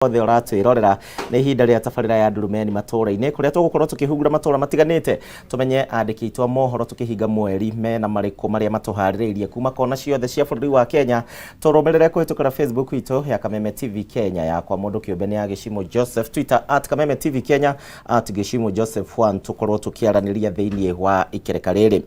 Othe ũratwĩrorera, nĩ ihinda rĩa tabarĩra ya Ndurumeni matũũra-inĩ, kũrĩa tũgũkorwo tũkĩhungura matũũra matiganĩte, tũmenye andĩki aitũ a mohoro tũkĩhinga mweri mena marĩkũ marĩa matũharĩrĩirie kuma kona ciothe cia bũrũri wa Kenya. Tũrũmĩrĩre kũhĩtũkĩra Facebook itũ ya Kameme TV Kenya, yakwa mũndũ kĩũmbe nĩ ya Gĩcimũ Joseph, Twitter @KamemeTV Kenya, @GĩcimũJoseph1, tũkorwo tũkĩaranĩria thĩinĩ wa ikereka rĩrĩ.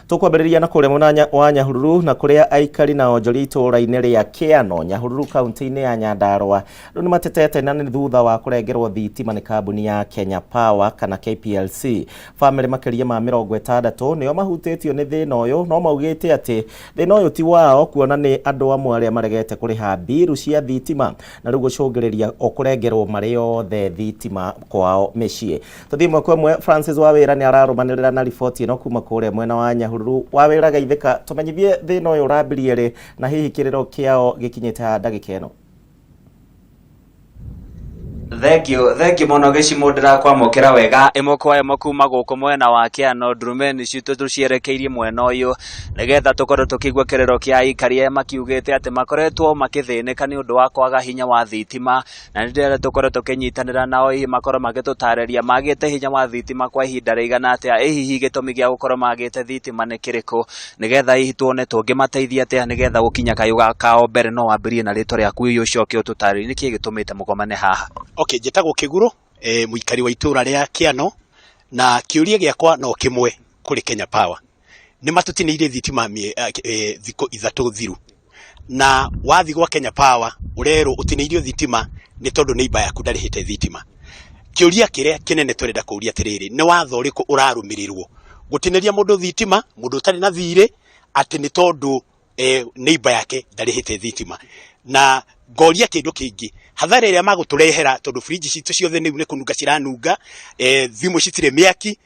Tũkwambĩrĩria na kũrĩa mwena wa Nyahururu, na kũrĩa aikari na onjoria itũũra-inĩ rĩa Kĩano, Nyahururu, kaunti-inĩ ya Nyandarua, rĩu nĩ matetete, na nĩ thutha wa kũrengerwo thitima nĩ kambuni ya Kenya Power kana KPLC. Bamĩrĩ makĩria ma 60 nĩo mahutĩtio nĩ thĩna ũyũ, no maugĩte atĩ thĩna ũyũ ti wao, kuona nĩ andũ amwe arĩa maregete kũrĩha mbiru cia thitima na rĩu gũcũngĩrĩria o kũrengerwo marĩ othe thitima kwao mĩciĩ. Tũthiĩ ĩmwe kwa ĩmwe, Francis Wawĩra nĩ ararũmanĩrĩra na riboti ĩno kuma kũrĩa mwena wa Nyahururu. Wawĩra, geithĩka, tũmenyithie thĩna ũyũ ũrambirie rĩ na hihi kĩrĩro kĩao gĩkinyĩte ha ndagĩka ĩno. Thank you, thank you mũno Gĩcimũ, ndĩrakwamũkĩra wega ĩmwe kwa ĩmwe kuma gũkũ mwena wa Kĩano. Ndurumeni citũ tũcierekeirie mwena ũyũ nĩgetha tũkorwo tũkĩigua kĩrĩro kĩa aikari arĩa makiugĩte atĩ makoretwo makĩthĩnĩka nĩ ũndũ wa kwaga hinya wa thitima, na nĩ ndĩrenda tũkorwo tũkĩnyitanĩra nao, hihi makorwo magĩtũtarĩria magĩte hinya wa thitima kwa ihinda rĩigana atĩa, ĩ hihi gĩtũmi gĩa gũkorwo magĩte thitima nĩ kĩrĩkũ, nĩgetha hihi tuone tũngĩmateithia atĩa nĩgetha gũkinya kayũ kao mbere. No wambĩrĩrie na rĩtwa rĩaku, hihi ũcoke ũtũtarĩrie nĩkĩĩ gĩtũmĩte mũgomane haha. Okay, njĩtagwo Kĩgurũ, mũikari wa itũũra rĩa Kĩano, na kĩũria gĩakwa no kĩmwe kũrĩ Kenya Power. Nĩ matũtinĩirie thitima thikũ 3 thiru, na wathi gwa Kenya Power ũrerwo ũtinĩirio thitima nĩ tondũ neighbor yaku ndarĩhĩte thitima. Kĩũria kĩrĩa kĩnene tũrenda kũũria atĩrĩrĩ, nĩ watho ũrĩkũ ũrarũmĩrĩrwo gũtinĩria mũndũ thitima, mũndũ ũtarĩ na thirĩ, atĩ nĩ tondũ neighbor yake ndarĩhĩte thitima? Na ngoria kĩndũ kĩngĩ, hathara ĩrĩa magũtũrehera, tondũ fridge citũ ciothe nĩu nĩ kũnunga ciranunga, thimũ citirĩ mĩaki,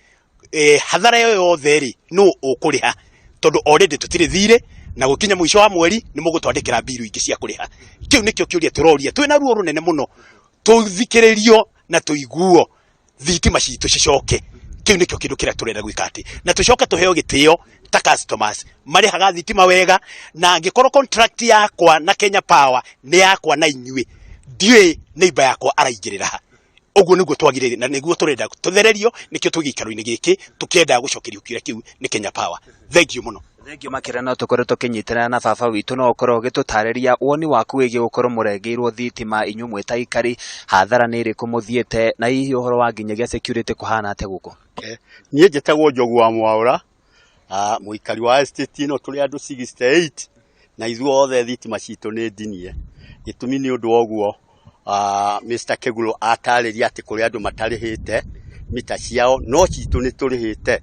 hathara ĩyo yothe rĩ, nũ ũkũrĩha? Tondũ already tũtirĩ thirĩ, na gũkinya mũico wa mweri nĩ mũgũtwandĩkĩra mbiru ingĩ cia kũrĩha. Kĩu nĩkĩo kĩũria tũroria twĩna ruo rũnene mũno, tũthikĩrĩrio na tũiguo, thitima citũ cicoke. Kĩu nĩkĩo kĩndũ kĩrĩa tũrenda gwĩka atĩ na tũcoke tũheo gĩtĩo ta customers marĩhaga thitima wega. Na angĩkorwo contract yakwa na Kenya Power nĩ yakwa na inyuĩ, ndiũĩ neighbor yakwa araingĩrĩra ha. Ũguo nĩguo twagĩrĩire na nĩguo tũrenda tũthererio. Nĩkĩo twĩ gĩikaro-inĩ gĩkĩ tũkĩenda gũcokerio kĩũria kĩu nĩ Kenya Power. Thank you mũno. Thank you makĩria. No tũkorwo tũkĩnyitanĩra na baba witũ, no ũkorwo ũgĩtũtarĩria woni waku wĩgiĩ gũkorwo mũrengeirwo thitima inyuĩ mwĩ ta aikari, hathara nĩ ĩrĩkũ mũthiĩte, na hihi ũhoro wa nginyagia security kũhana atĩa gũkũ? Niĩ njĩtagwo Njogu wa Mwaũra, mũikari wa estate ĩno. Tũrĩ andũ 68 na ithuothe thitima citũ nĩ ndinie. Gĩtũmi nĩ ũndũ wa ũguo Mr. Kĩgũrũ atarĩria atĩ kũrĩ andũ matarĩhĩte mita ciao, no citũ nĩ tũrĩhĩte.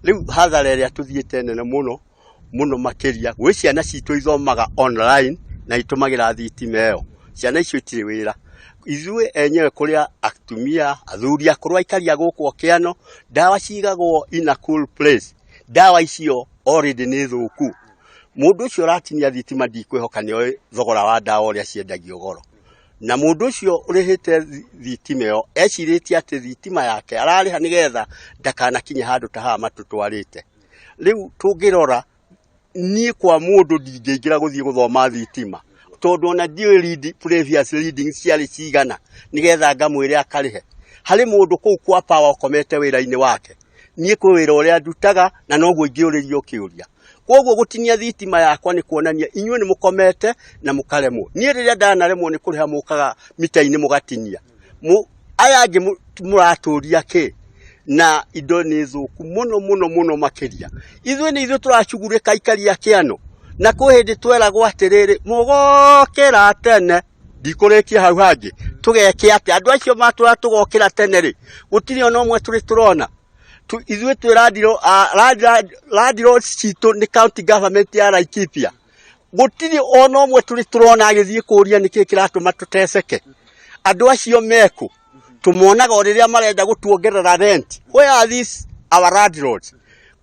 Rĩu hathara ĩrĩa tũthiĩte nene mũno mũno makĩria, gwĩ ciana citũ ithomaga online na itũmagĩra thitima ĩyo. Ciana icio itirĩ wĩra. Ithuĩ enyewe, kũrĩa atumia, athuri akũrũ, aikari a gũkũ Kĩano, ndawa cigagwo in a cool place. Ndawa icio already nĩ thũku. Mũndũ ũcio ũratinia thitima, ndikwĩhoka nĩ oĩ thogora wa ndawa ũrĩa ciendagio goro. Na mũndũ ũcio ũrĩhĩte thitima ĩyo ecirĩtie atĩ thitima yake ararĩha nĩgetha ndakanakinye handũ ta haha matũtwarĩte. Rĩu tũngĩrora, niĩ kwa mũndũ ndingĩingĩra gũthiĩ gũthoma thitima, tondũ ona ndiũĩ previous readings ciarĩ cigana nĩgetha ngamwĩre akarĩhe. Harĩ mũndũ kũu kwa Power ũkomete wĩra-inĩ wake. Niĩ kwĩ wĩra ũrĩa ndutaga na noguo ingĩũrĩrio kĩũria. Koguo gũtinia thitima yakwa nĩ kuonania inyuĩ nĩ mũkomete na mũkaremwo. Niĩ rĩrĩa ndanaremwo nĩ kũrĩha, mũkaga mita-inĩ mũgatinia. Aya angĩ mũratũria kĩ? Na indo nĩ thũku mũno mũno mũno makĩria. Ithuĩ nĩ ithuĩ tũracugurĩka, aikari a Kĩano. Na kwĩ hĩndĩ tweragwo atĩrĩrĩ, mũgokĩra tene, ndikũrĩkia hau hangĩ, tũgeke atĩa? Andũ acio matwĩra tũgokĩra tene rĩ, gũtirĩ ona ũmwe tũrĩ tũrona. Ithuĩ twĩ landlords citũ nĩ county government ya Laikipia. Gũtirĩ ona ũmwe tũrĩ tũrona agĩthiĩ kũria nĩkĩ kĩratũma tũteceke. Andũ acio mekũ? Tũmonaga o rĩrĩa marenda gũtuongerera rent. Where are these our landlords?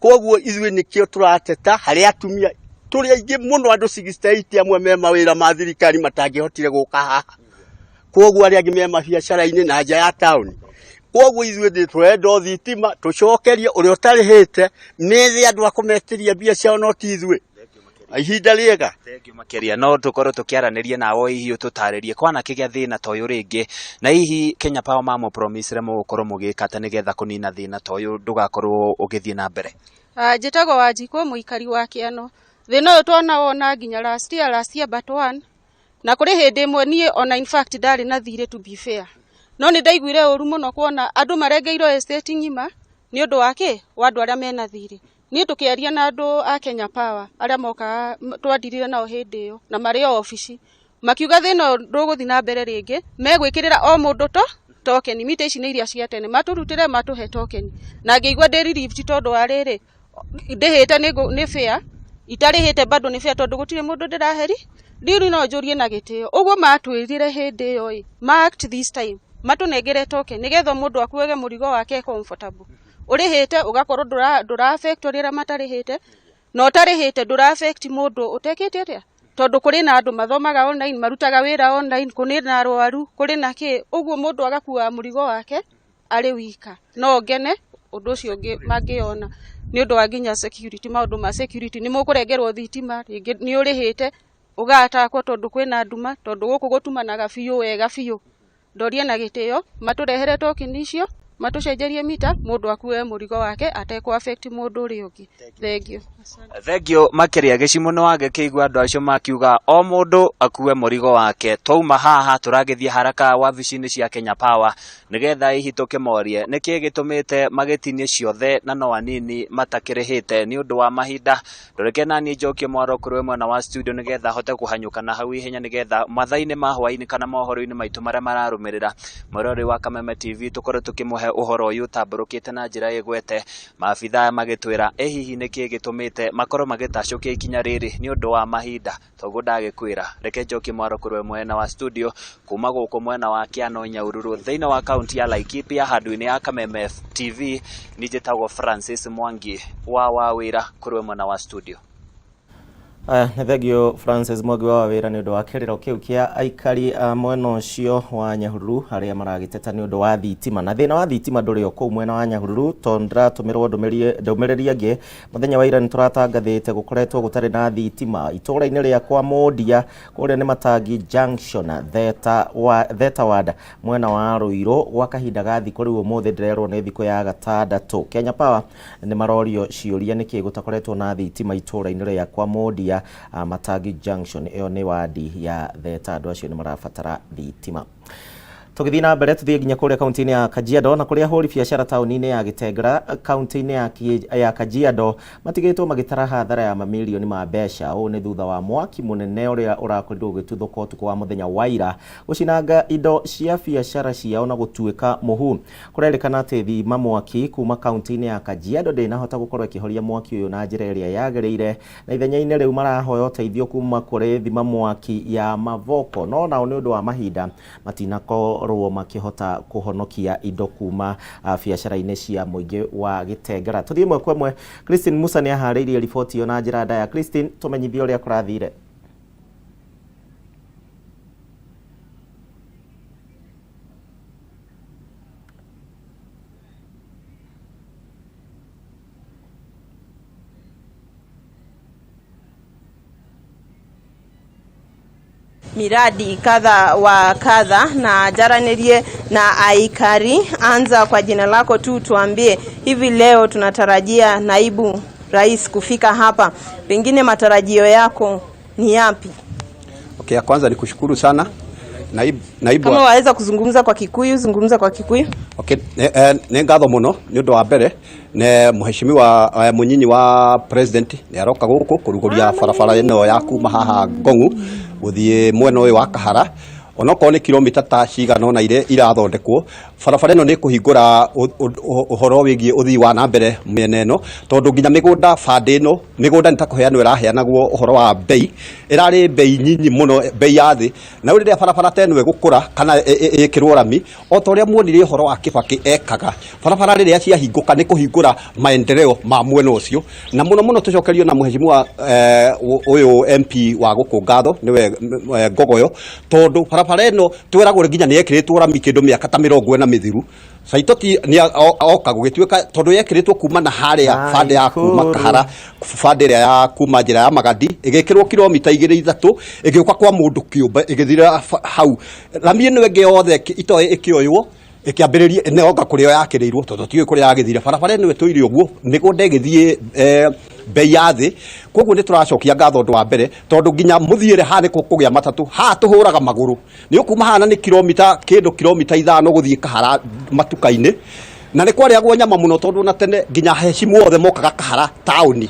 Koguo ithuĩ nĩkĩo tũrateta. Harĩ atumia tũrĩ aingĩ mũno, andũ 68, amwe me mawĩra ma thirikari matangĩhotire gũka haha, koguo arĩa angĩ me mabiacara-inĩ na nja ya taũni. Koguo ithuĩ nĩ tũrenda o thitima tũcokerie, ũrĩa ũtarĩhĩte methe andũ a kũmetĩria mbia ciao, no ti ithuĩ. Na ihinda rĩega. Thengiũ makĩria. No tũkorwo tũkĩaranĩria nawe hihi ũtũtarĩrie kwanakĩgĩa thĩna ta ũyũ rĩngĩ, na hihi Kenya Power mamũpromisire mũgũkorwo mũgĩka atĩa nĩgetha kũnina thĩna ta ũyũ ndũgakorwo ũgĩthiĩ na mbere? Njĩtagwo Wanjikũ, mũikari wa Kĩano. Thĩna ũyũ twanawona nginya last year, last year but one, na kũrĩ hĩndĩ ĩmwe niĩ ona in fact ndarĩ na thirĩ to be fair. No nĩ ndaiguire ũru mũno kuona andũ marengeirwo estate ng'ima nĩ ũndũ wa kĩ? Wa andũ arĩa mena thirĩ. Niĩ tũkĩaria na andũ a Kenya Power arĩa mokaga twandirire nao hĩndĩ ĩyo na marĩ o obici, makiuga thĩna ũyũ ndũgũthiĩ na mbere rĩngĩ, megwĩkĩrĩra o mũndũ to token. Mita ici nĩ iria cia tene, matũrutĩre matũhe token. Na ngĩigua ndĩ relieved tondũ wa rĩrĩ, ndĩhĩte nĩ fair, itarĩhĩte bado nĩ fair tondũ gũtirĩ mũndũ ndĩraheri. Rĩu no njũrie na gĩtĩo, ũguo matwĩrire hĩndĩ ĩyo ĩ, ma act this time, matũnengere token nĩgetha mũndũ akuage mũrigo wake comfortable. Ũrĩhĩte ũgakorwo ndũra affect arĩa matarĩhĩte, na ũtarĩhĩte ndũra affect mũndũ ũtekĩte atĩa, tondũ kũrĩ na andũ mathomaga online, marutaga wĩra online, kũrĩ na arwaru, kũrĩ na kĩ, ũguo mũndũ agakua mũrigo wake arĩ wika. No ngene ũndũ ũcio ũngĩ mangĩona nĩ ũndũ wa nginya security, maũndũ ma security, nĩ mũkũrengerwo thitima, rĩngĩ nĩ ũrĩhĩte ũgatakwo tondũ kwĩna nduma, tondũ gũkũ gũtumanaga biũ wega biũ. Ndorie na gĩtĩo matũrehere token icio, matũcenjerie mita, mũndũ akue mũrigo wake atekũ affect mũndũ ũrĩa ũngĩ. Thengiũ. Thengiũ makĩria. Gĩcimo nĩ wagĩkĩigua andũ acio makiuga o mũndũ akue mũrigo wake. Twauma haha tũragĩthiĩ haraka wabici-inĩ cia Kenya Power nĩgetha hihi tũkĩmorie nĩkĩ gĩtũmĩte magĩtinie ciothe na no anini matakĩrĩhĩte. Nĩ ũndũ wa mahinda, ndũreke naniĩ njokie mwaro kũrĩ mwena wa studio nĩgetha hote kũhanyũka na hau ihenya, nĩgetha mathaa-inĩ ma hwaĩ-inĩ kana mohoro-inĩ maitũ marĩa mararũmĩrĩra, mwĩroreri wa Kameme TV, tũkorwo tũkĩmũhe ũhoro ũyũ ũtambũrũkĩte na njĩra ĩgwete maabitha aya magĩtwĩra ĩ hihi nĩkĩ gĩtũmĩte makorwo magĩtacũkia ikinya rĩrĩ. Nĩ ũndũ wa mahinda, toguo ndagĩkwĩra, reke njokie mwaro kũrĩ mwena wa studio kuma gũkũ mwena wa Kĩano, Nyahururu, thĩinĩ wa kaunti ya Laikipia, handũ-inĩ ya Kameme TV. Niĩ njĩtagwo Francis Mwangi wa wĩra kũrĩ mwena wa studio. Aya, nĩ thengio Francis Mwangi wa wĩra nĩ ũndũ wa kĩrĩro kĩu kĩa aikari a mwena ũcio wa Nyahururu arĩa maragĩteta nĩ ũndũ wa thitima. Na thĩna wa thitima ndũrĩ o kũu mwena wa Nyahururu, tondũ ndĩratũmĩrwo ndũmĩrĩri ĩngĩ mũthenya wa ira nĩ tũratangathĩte gũkoretwo gũtarĩ na thitima itũũra-inĩ rĩa kwa Mũndia, kũrĩa nĩ Matangi Junction, Theta wa Theta Ward, mwena wa Ruiru, gwa kahinda ga thikũ rĩu ũmũthĩ ndĩrerwo nĩ thikũ ya gatandatũ. Kenya Power nĩ marorio ciũria nĩkĩ gũtakoretwo na thitima itũũra-inĩ rĩa kwa Mũndia, Matangi Junction, ĩyo nĩ wadi ya Theta. Andũ acio nĩ marabatara thitima. Tũgĩthiĩ na mbere, tũthiĩ nginya kũrĩa kaunti-inĩ ya Kajiado, na kũrĩa ahũri biacara taũni-inĩ ya Gĩtengera, kaunti-inĩ ya Kajiado, matigĩtwo magĩtara hathara ya mamirioni ma mbeca. Ũũ nĩ thutha wa mwaki mũnene ũrĩa ũrakorirwo ũgĩtuthũka ũtukũ wa mũthenya wa ira gũcinanga indo cia biacara ciao na gũtuĩka mũhu. Kũrerĩkana atĩ thima mwaki kuma kaunti-inĩ ya Kajiado ndĩnahota gũkorwo ĩkĩhoria mwaki ũyũ na njĩra ĩrĩa yagĩrĩire, na ithenya-inĩ rĩu marahoya ũteithio kuma kũrĩ thima mwaki ya Mavoko, no nao nĩ ũndũ wa mahinda matinakorwo makĩhota kũhonokia indo kuma biacara-inĩ cia mũingĩ wa Gĩtengera. Tũthiĩ ĩmwe kwa ĩmwe, Christine Musa nĩ aharĩirie riboti ĩyo na njĩra ndaya. Christine, tũmenyithie ũrĩa kũrathire. Miradi kadha wa kadha na jaranĩrie na aikari. Anza kwa jina lako tu, tuambie hivi leo tunatarajia naibu rais kufika hapa, pengine matarajio yako ni yapi? Okay, ya kwanza ni kushukuru sana naibu Kama waweza kuzungumza kwa Kikuyu, zungumza kwa Kikuyu. Okay, nĩ ngatho mũno nĩ ũndũ wa mbere nĩ mheshimiwa mũnyinyi wa president nĩ aroka gũkũ kũrugũria barabara ĩno ya kuma haha Ngong'u gũthiĩ mwena ũyũ wa Kahara, onokorwo nĩ kilomita ta cigana ũna iria irathondekwo. Barabara ĩno nĩ ĩkũhingũra ũhoro wĩgiĩ ũthii wa na mbere mĩena ĩno, tondũ nginya mĩgũnda bandĩ ĩno mĩgũnda nĩ ta kũheanwo ĩraheanagwo, ũhoro wa bei ĩrarĩ bei nyinyi mũno, bei ya thĩ. Na rĩu rĩrĩa barabara ta ĩno ĩgũkũra kana ĩkĩrwo rami, o ta ũrĩa muonire ũhoro wa Kibaki ekaga barabara rĩrĩa ciahingũka, nĩ kũhingũra maendeleo ma mwena ũcio. Na mũno mũno tũcokerio na mheshimiwa ũyũ MP wa gũkũ ngatho, nĩwe Ngogoyo, tondũ barabara Barabara ĩno tweragwo nginya nĩ yekĩrĩtwo rami kĩndũ mĩaka ta 40 mĩthiru. Saitoti nĩ oka gũgĩtuĩka tondũ yekĩrĩtwo kuma na harĩa bande ya kuma Naikuru. Kahara, bande ĩrĩa ya kuma njĩra ya Magadi ĩgĩkĩrwo kilomita 2 3, ĩgĩũka kwa mũndũ kĩũmbe ĩgĩthirĩra hau. Rami ĩno ĩngĩ yothe itoĩ ĩkĩoywo ĩkĩambĩrĩria nĩonga kũrĩa yakĩrĩirwo tondũ tiũĩ kũrĩa yagĩthire. Barabara ĩno ĩtũire ũguo mĩgũnda ĩgĩthiĩ bei ya thĩ. Koguo nĩ tũracokia ngatho ũndũ wa mbere tondũ nginya mũthiĩre haha nĩ kũgĩa matatũ, haha tũhũraga magũrũ nĩ ũkuma haha na nĩ kilomita kĩndũ kilomita 5 gũthiĩ Kahara matuka-inĩ, na nĩ kwarĩagwo nyama mũno tondũ na tene nginya hecimu othe mokaga Kahara taũni,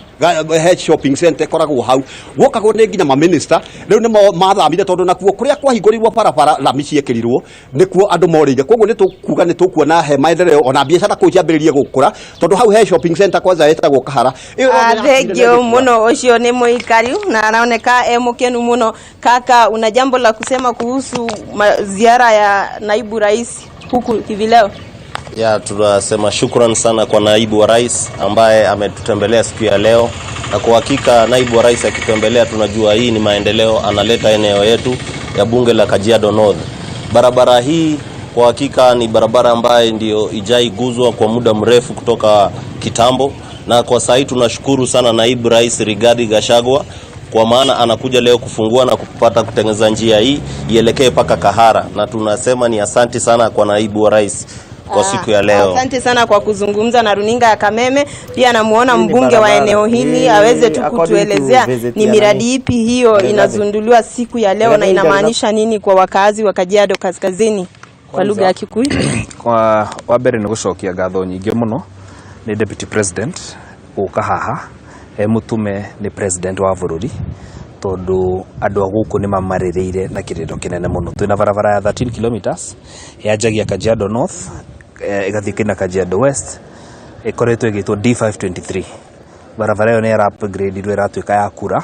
he shopping center ĩkoragwo hau, gwokagwo nĩ nginya maminista. Rĩu nĩ mathamire tondũ nakuo kũrĩa kwahingũrirwo barabara rami ciekĩrirwo nĩkuo andũ morĩire. Koguo nĩ tũkuga nĩ tũkuona he maendeleo ona biacara kũu ciambĩrĩrie gũkũra tondũ hau he shopping center kwanza ĩtagwo Kahara. Ĩyo yothe yakire na Thengio ĩgĩkũra. Muno. Ucio ni muikari na anaoneka e mukenu muno. Kaka, una jambo la kusema kuhusu ziara ya naibu rais huku hivi leo? Ya, tunasema shukran sana kwa naibu wa rais ambaye ametutembelea siku ya leo, na kwa hakika naibu wa rais akitembelea, tunajua hii ni maendeleo analeta eneo yetu ya bunge la Kajiado North. Barabara hii kwa hakika ni barabara ambaye ndio ijaiguzwa kwa muda mrefu kutoka kitambo, na kwa sahii tunashukuru sana naibu rais Rigathi Gachagua kwa maana anakuja leo kufungua na kupata kutengeneza njia hii ielekee mpaka Kahara, na tunasema ni asanti sana kwa naibu wa rais kwa siku ya leo. Asante sana kwa kuzungumza na runinga ya Kameme. Pia namuona Hii ni mbunge wa barabara. eneo hili Hii, aweze tu according to kutuelezea visit ni ya miradi nani? ipi hiyo Rigathi. inazinduliwa siku ya leo na Rigathi inamaanisha nini kwa wakazi wa Kajiado Kaskazini kwa lugha ya Kikuyu. Kwa wa mbere nĩ gũcokia ngatho nyingĩ mũno nĩ deputy president gũka haha e mũtũme nĩ president wa bũrũri, tondũ andũ a gũkũ nĩ mamarĩrĩire na kĩrĩro kĩnene mũno. Twĩna barabara ya 13 kilometers yanjagia Kajiado North, ĩgathiĩ kinya Kajiado West, ĩkoretwo ĩgĩtwo D523. Barabara ĩyo nĩ ĩra upgrade ĩratuĩka ya kura,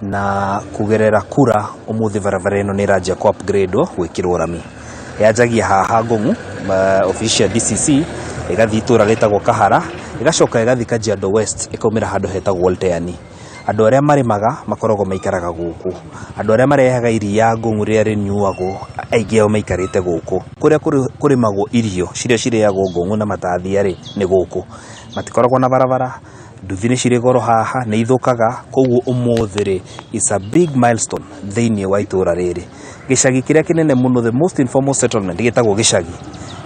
na kũgerera kura ũmũthĩ barabara ĩno nĩ ĩranjia kũ upgrade gwĩkĩrwo rami. Yanjagia haha Ngong'u, obici ya DCC, ĩgathiĩ itũra rĩtagwo Kahara, ĩgacoka ĩgathiĩ Kajiado West, ĩkaumĩra handũ hetagwo Olteani. Andũ arĩa marĩmaga makoragwo maikaraga gũkũ, andũ arĩa marehaga iria Ngong'u rĩrĩa rĩnyuagwo aingĩ ao maikarĩte gũkũ. Kũrĩa kũrĩmagwo irio ciria cirĩagwo Ngong'u na Matathia rĩ nĩ gũkũ, matikoragwo na barabara, nduthi nĩ cirĩ goro haha, nĩ ithũkaga. Koguo ũmũthĩ rĩ is a big milestone thĩinĩ wa itũra rĩrĩ. Gĩcagi kĩrĩa kĩnene mũno, the most informal settlement, gĩtagwo gĩcagi,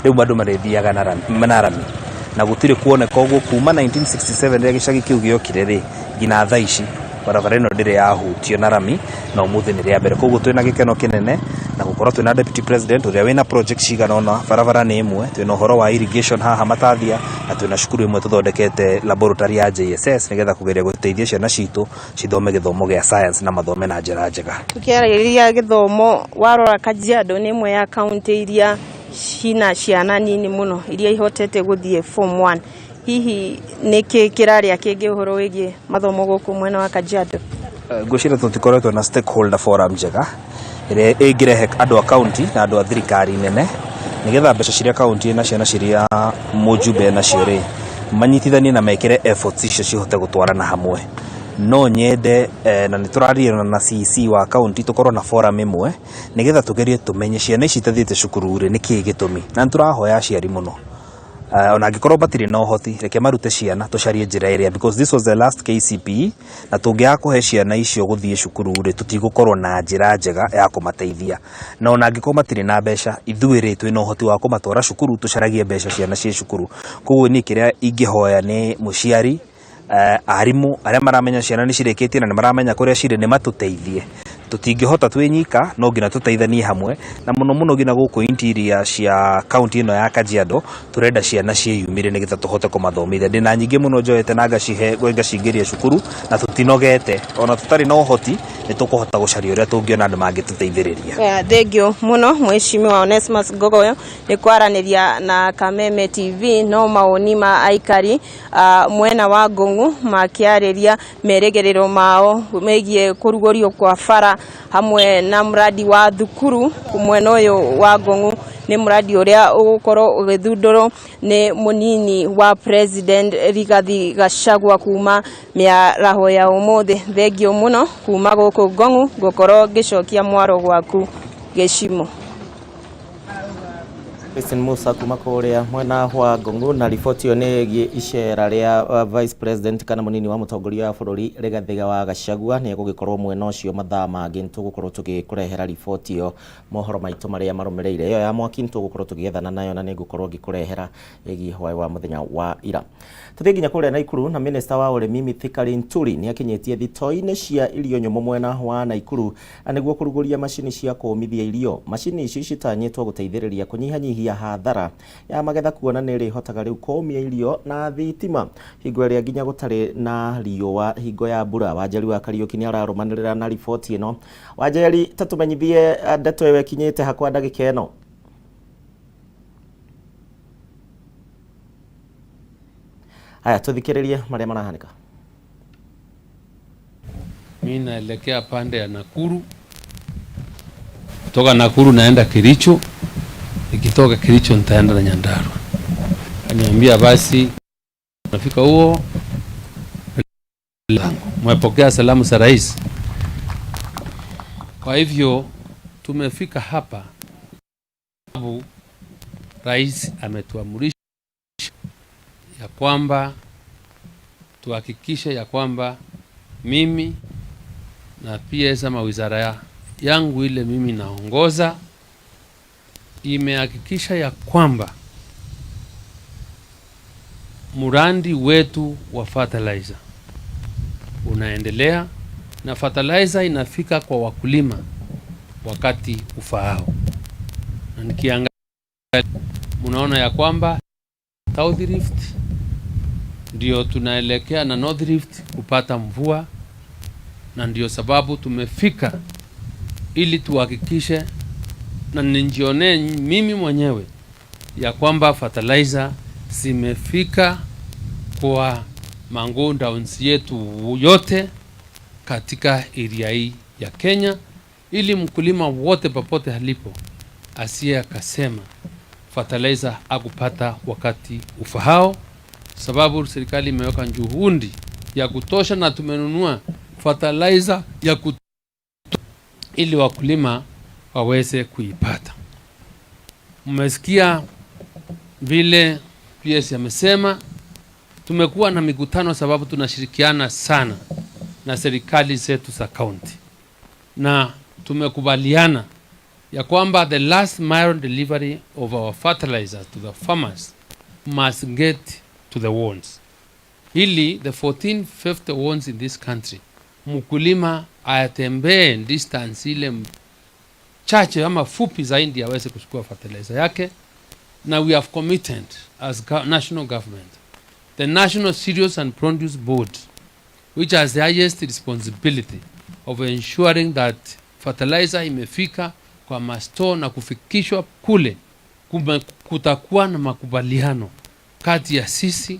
rĩu andũ marĩthiaga na rami na gũtirĩ kuoneka ũguo kuma 1967 rĩrĩa gĩcagi kĩu gĩokire rĩ nginya thaa ici barabara ĩno ndĩrĩ yahutio na rami, na ũmũthĩ nĩ rĩa mbere. Koguo twĩna gĩkeno kĩnene na gũkorwo twĩna deputy president ũrĩa wĩna project cigana ũna. Barabara nĩ ĩmwe, twĩna ũhoro wa irrigation haha Matathia, na twĩna cukuru ĩmwe tũthondekete laboratory ya JSS nĩgetha kũgeria gũteithia ciana citũ cithome gĩthomo gĩa science na mathome na njĩra njega. Tukiarĩrĩria gĩthomo, warora Kajiado nĩ ĩmwe ya kaunti iria cina ciana nini mũno iria ihotete gũthiĩ form 1. Hihi nĩkĩ kĩrarĩa kĩngĩ ũhoro wĩgiĩ mathomo gũkũ mwena wa Kajiado? Ngwĩciria tũtikoretwo na stakeholder forum njega ĩrĩa ĩngĩrehe andũ a county na andũ a thirikari nene, nĩgetha mbeca ciria county ĩnacio na ciria mũjumbe enacio rĩ manyitithanie na mekĩre efforts icio cihote gũtwarana hamwe. No nyende na nĩ tũraria na CC wa county tũkorwo na forum ĩmwe nĩgetha tũgerie tũmenye ciana ici itathiĩte cukuru rĩ nĩkĩĩ gĩtũmi, na nĩ tũrahoya aciari mũno, ona angĩkorwo matirĩ na ũhoti, reke marute ciana tũcarie njĩra ĩrĩa, because this was the last KCPE, na tũngĩaga kũhe ciana icio gũthiĩ cukuru rĩ tũtigũkorwo na njĩra njega ya kũmateithia. Na ona angĩkorwo matirĩ na mbeca, ithuĩ rĩ twĩna ũhoti wa kũmatwara cukuru, tũcaragie mbeca ciana ciĩ cukuru. Koguo niĩ kĩrĩa ingĩhoya nĩ mũciari, arimũ arĩa maramenya ciana nĩ cirĩkĩtie na nĩ maramenya kũrĩa cirĩ nĩ matũteithie. Tũtingĩhota twĩ nyika, no nginya tũteithanie hamwe, na mũno mũno nginya gũkũ interior cia county ĩno ya Kajiado tũrenda ciana ciĩyumĩrie nĩgetha tũhote kũmathomithia. Ndĩna nyingĩ mũno njoete na ngacihe ngacingĩria cukuru, na tũtinogete, ona tũtarĩ na ũhoti nĩ tũkũhota gũcaria ũrĩa tũngĩona andũ mangĩtũteithĩrĩria. Thengio mũno Mheshimiwa Onesmus Ngogoyo nĩ kwaranĩria na Kameme TV. No mawoni ma aikari mwena wa Ngong'u makĩarĩria merĩgĩrĩro mao megiĩ kũrugũrio kwa bara hamwe na mradi wa thukuru mwena ũyũ wa Ngong'u. Nĩ mradi ũrĩa ũgũkorwo ũgĩthundũrwo nĩ mũnini wa president Rigathi Gachagua kuma mĩaraho ya ũmũthĩ. Thengio mũno kuma gũkũ Ngong'u, ngũkorwo ngĩcokia mwaro gwaku Gĩcimo. Christine Musa kuma kuria mwena wa Ngong'u na riboti ĩyo nĩ ĩgiĩ icera rĩa Vice President kana mũnini wa mũtongoria wa bũrũri Rigathĩ wa Gachagua. Nĩ egũgĩkorwo mwena ũcio mathaa mangĩ. Nĩ tũgũkorwo tũgĩkũrehera riboti ĩyo mohoro maitũ marĩa marũmĩrĩire. Ĩyo ya mwaki nĩ tũgũkorwo tũgĩethana nayo na nĩ ngũkorwo ngĩkũrehera ĩgiĩ hwaĩ wa mũthenya wa ira. Tũthiĩ nginya kũrĩa Naikuru na Minista wa ũrĩmi Mithika Linturi nĩ akinyĩtie thitoo-inĩ cia irio nyũmũ mwena wa Naikuru na nĩguo kũrugũria macini cia kũũmithia irio. Macini ici citanyĩtwo gũteithĩrĩria kũnyihanyihia hathara ya magetha, kuona nĩ ĩrĩhotaga rĩu kũũmia irio na thitima hingo ĩrĩa nginya gũtarĩ na riũa hingo ya mbura. Wanjeri wa Kariũki nĩ ararũmanĩrĩra na riboti ĩno. Wanjeri, ta tũmenyithie ndeto ĩyo ĩkinyĩte hakwa ndagĩka ĩno. Haya, tũthikĩrĩrie marĩa marahanĩka. Mi naelekea pande ya Nakuru, toka Nakuru naenda Kericho, nikitoka Kericho nitaenda na Nyandarua. Aniambia basi nafika huo langu, mwepokea salamu za rais. Kwa hivyo tumefika hapa sababu rais ametuamrisha ya kwamba tuhakikishe ya kwamba mimi na PS ama wizara yangu ile mimi naongoza imehakikisha ya kwamba mradi wetu wa fertilizer unaendelea na fertilizer inafika kwa wakulima wakati ufaao. Na nikiangalia mnaona ya kwamba South Rift ndio tunaelekea na North Rift kupata mvua, na ndio sababu tumefika ili tuhakikishe na nijionee mimi mwenyewe ya kwamba fertilizer zimefika kwa mangondowns yetu yote katika area hii ya Kenya, ili mkulima wote popote alipo asiye akasema fertilizer akupata wakati ufahao, sababu serikali imeweka juhudi ya kutosha na tumenunua fertilizer ya kutosha ili wakulima waweze kuipata. Mmesikia vile PS amesema, tumekuwa na mikutano sababu tunashirikiana sana na serikali zetu za county, na tumekubaliana ya kwamba the last mile delivery of our fertilizers to the farmers must get to the wards, ili the 1450 wards in this country mkulima atembee distance ile chache ama fupi zaidi aweze kuchukua fertilizer yake. Na we have committed as national government, the National Cereals and Produce Board, which has the highest responsibility of ensuring that fertilizer imefika kwa mastore na kufikishwa kule, kutakuwa na makubaliano kati ya sisi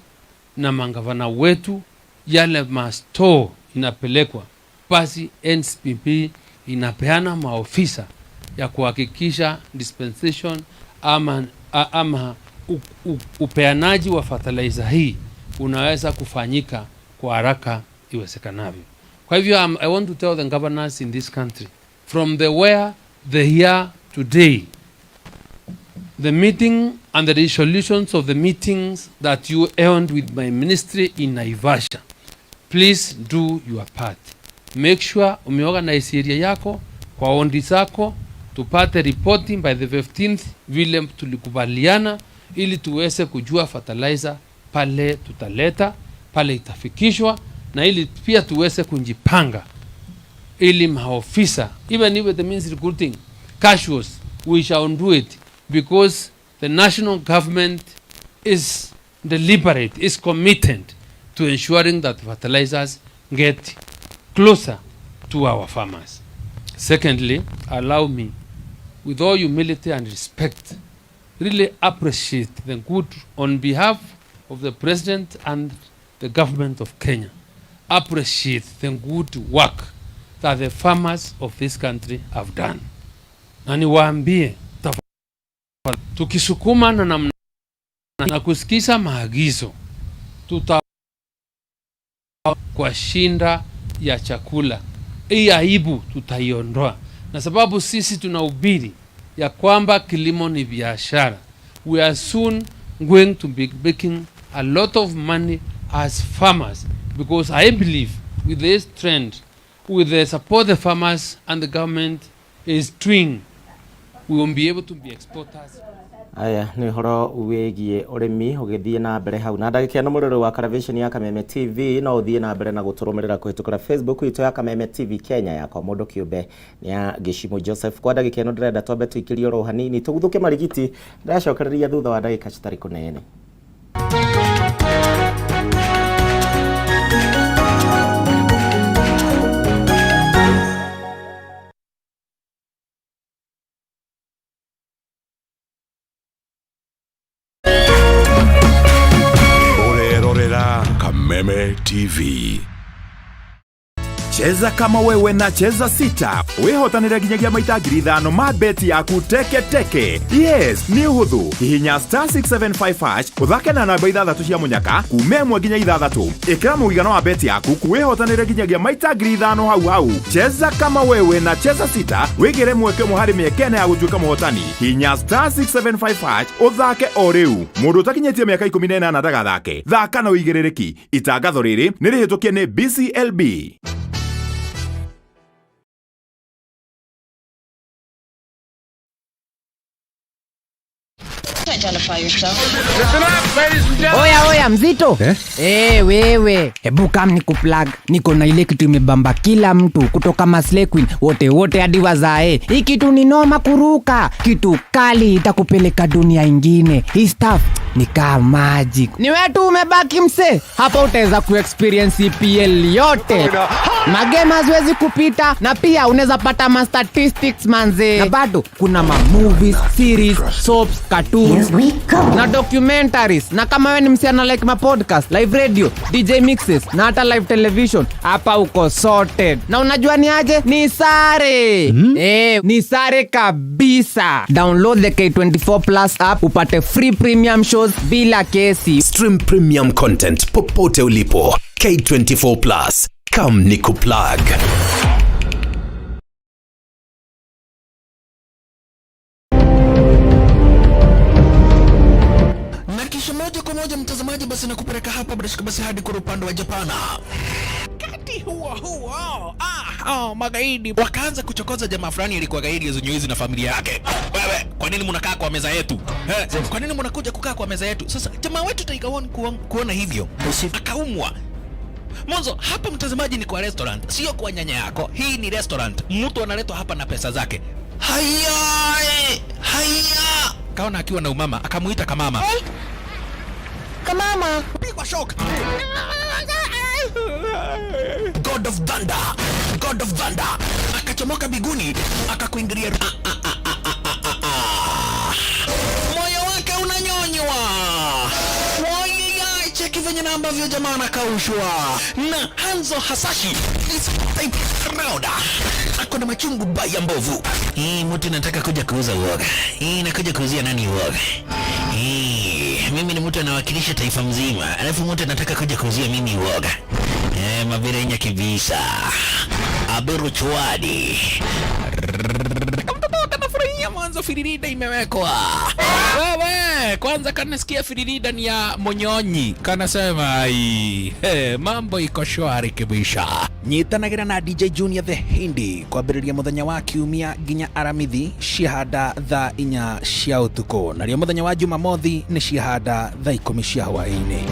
na mangavana wetu, yale mastore inapelekwa, basi NCPB inapeana maofisa ya kuhakikisha dispensation ama upeanaji wa fertilizer hii unaweza kufanyika kwa haraka iwezekanavyo. Kwa hivyo I want to tell the governors in this country from the where they are today, the meeting and the resolutions of the meetings that you held with my ministry in Naivasha, please do your part. Make sure umeorganize area yako kwa ward zako, tupate reporting by the 15th vile tulikubaliana, ili tuweze kujua fertilizer pale tutaleta pale itafikishwa, na ili pia tuweze kujipanga ili maofisa, even if it means recruiting casuals, we shall do it because the national government is deliberate, is committed to ensuring that fertilizers get closer to our farmers. Secondly, allow me, with all humility and respect, really appreciate the good on behalf of the President and the government of Kenya, appreciate the good work that the farmers of this country have done. Na niwaambie tafadhali, tukisukuma na namna na kusikiza maagizo, tuta kwa shinda ya chakula hii aibu tutaiondoa, na sababu sisi tunahubiri ya kwamba kilimo ni biashara. We are soon going to be making a lot of money as farmers, because I believe with this trend, with the support the farmers and the government is doing, we will be able to be exporters. Aya nä å horo wä giä å rä mi å gä thiä na mbere hau na ndagä ka ä no må rä wa Caravation ya Kameme TV no å thiä na mbere na gå tå rå mä rä ra kå hä tå kä ra Facebook itå ya Kameme TV Kenya yakwa må ndå kä å mbe nä ya Gĩcimũ Joseph. Kwa ndagä ka ä no ndärenda twambe tå ikä rie oro hanini tå guthå ke marigiti ndĩracokereria thutha wa ndagä ka citarä kå nene. Ũrerorera Kameme TV. Cheza kama wewe na Cheza Sita wihotanire nginyagia maita 5,000 ma beti yaku teke teke. Yes, nĩ ũhũthũ. Hihinya star 675 hash ũthake na namba ithathatũ cia mũnyaka kuma ĩmwe nginya ithathatũ. Ĩkĩra mũigana wa beti yaku wĩhotanĩre nginyagia maita 5,000 hau hau. Cheza kama wewe na Cheza Sita wĩgĩre mweke ũmwe harĩ mĩeke ĩna ya gũtuĩka mũhotani. Hihinya star 675 hash ũthake o rĩu. Mũndũ ũtakinyĩtie mĩaka 18 ndagathake. Thaka na ũigĩrĩrĩki. Itangatho rĩrĩ nĩ rĩhĩtũkie nĩ BCLB. Oya oya mzito eh? Eh, wewe hebu kam ni kuplug, niko na ile kitu imebamba kila mtu kutoka Maslay Queen wote wote hadi wazae. Hii kitu ni noma kuruka, kitu kali itakupeleka dunia ingine. Hii stuff ni kama magic. Ni wewe tu umebaki mse, hapa utaweza kuexperience EPL yote, magame haziwezi kupita, na pia unaweza pata ma statistics manze, na bado kuna ma movies, series, soaps, cartoons na documentaries. Na kama wewe ni msichana like ma podcast, live radio, DJ mixes na hata live television, hapa uko sorted. Na unajua ni aje? Ni sare. Ni sare kabisa. Download the K24 Plus app upate free premium shows bila kesi. Stream premium content popote ulipo. K24 Plus. Come ni kuplug. Na kisha moja kwa moja mtazamaji, basi nakupeleka hapa bila shaka basi hadi kwa upande wa Japana. Wakati huo huo, magaidi wakaanza kuchokoza jamaa fulani alikuwa gaidi ya na familia yake. Wewe, kwa nini mnakaa kwa meza yetu? Kwa nini mnakuja kukaa kwa meza yetu? Sasa jamaa wetu Tiger One kuona hivyo akaumwa. Mwanzo hapa mtazamaji, ni kwa restaurant, sio kwa nyanya yako. Hii ni restaurant, mtu analetwa hapa na pesa zake. Haya, haya, kaona akiwa na umama, akamuita kamama. Hey. Kamama, pigwa shock. God of Thunder, God of Thunder akachomoka biguni akakuingilia. Moyo wake unanyonywa. Wai, cheki venye na ambavyo jamaa anakaushwa na Hanzo Hasashi is type round. Ako na machungu baya mbovu. Hii mtu nataka kuja kuuza uoga. Hii nakuja kuuzia nani uoga? Hii mimi ni mtu anawakilisha taifa mzima, alafu mtu anataka kuja kuuzia mimi uoga. Mabirenya kibisa. Aberu chwadi. Kamtoto kanafurahia mwanzo firirida imewekwa. Wewe, kwanza kanasikia firirida ni ya monyonyi. Kanasema ai, mambo iko shwari kibisha. Nyitanagira na DJ Junior the Hindi kwambĩrĩria mũthenya wa kiumia nginya aramithi ciahanda thaa 4 cia ũtukũ, narĩo mũthenya wa Jumamothi nĩ ciahanda thaa 10 cia hwaĩ-inĩ.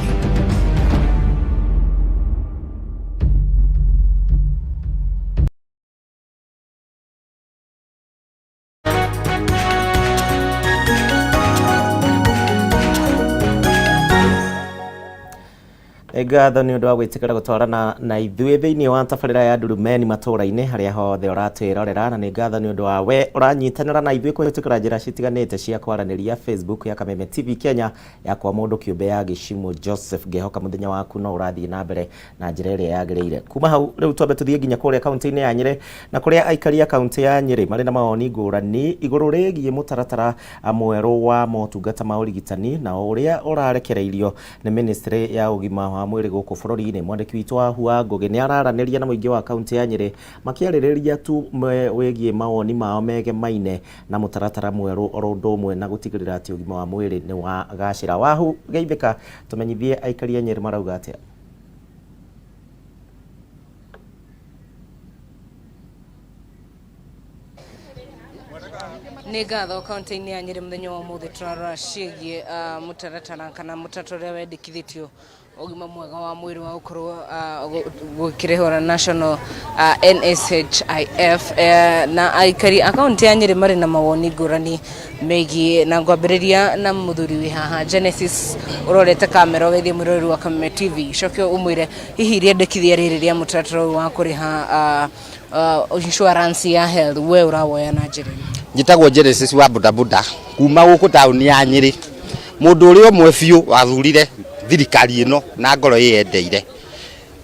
Ngatho nä å ndå wa gwä tä kä ra gå twarana na ithuä thä inä wa tabarä ra ya Ndurumeni matå-ra-inä harä a hothe å ratwä na nä ngatho nä å ndå wa we å ranyitanä na ithuä kå hä tå kä ra njä ra citiganä te cia kwaranä ria Facebook ya Kameme TV Kenya yakwa må ndå kä å mbe ya Gĩcimũ Joseph. Ngehoka må thenya waku no å rathiä na mbere na njä ra ä rä a yagä rä ire. Kuma hau rä u twambe tå thiä nginya kå rä a kauntä-inä ya Nyä na kå rä a aikari a kauntä ya Nyä marä na mawoni ngårani igå rå rä giä må taratara mwerå wa motungata ma ũrigitani na ũrĩa ũrarekereirio nĩ ministry ya ũgima wa mwĩrĩ gũkũ bũrũri-inĩ. Mwandĩki witũ wa Hua Ngũgĩ nĩ araranĩria na mũingĩ wa kaunti ya Nyĩrĩ makĩarĩrĩria tu wĩgiĩ mawoni mao megemaine na mũtaratara mwerũ oro ũndũ ũmwe na gũtigĩrĩra atĩ ũgima wa mwĩrĩ nĩ wagacĩra. Wahu geithĩka, tũmenyithie aikari a Nyĩrĩ marauga atĩa. Nĩ ngatho. Kaunti-inĩ ya Nyĩrĩ mũthenya wa ũmũthĩ tũrarora ciĩgiĩ mũtaratara kana mũtaratara ũrĩa wendekithĩtio ũgima mwega wa mwĩrĩ wa gũkorwo gũkĩrĩhwo na National NSHIF, na aikari a kaunti ya Nyĩrĩ marĩ na mawoni ngũrani megiĩ, na ngwambĩrĩria na mũthuri wĩ haha Genesis ũrorete kamera. Ũgeithie mwĩroreri wa Kameme TV, coke ũmwĩre hihi rĩendekithia rĩrĩ rĩa mũtaratara ũyũ wa kũrĩha insurance ya health we ũrawoya na njĩra ĩno. Njĩtagwo Genesis wa bodaboda kuma gũkũ taũni ya Nyĩrĩ. Mũndũ ũrĩa ũmwe biũ wathurire thirikari ĩno na ngoro ĩyendeire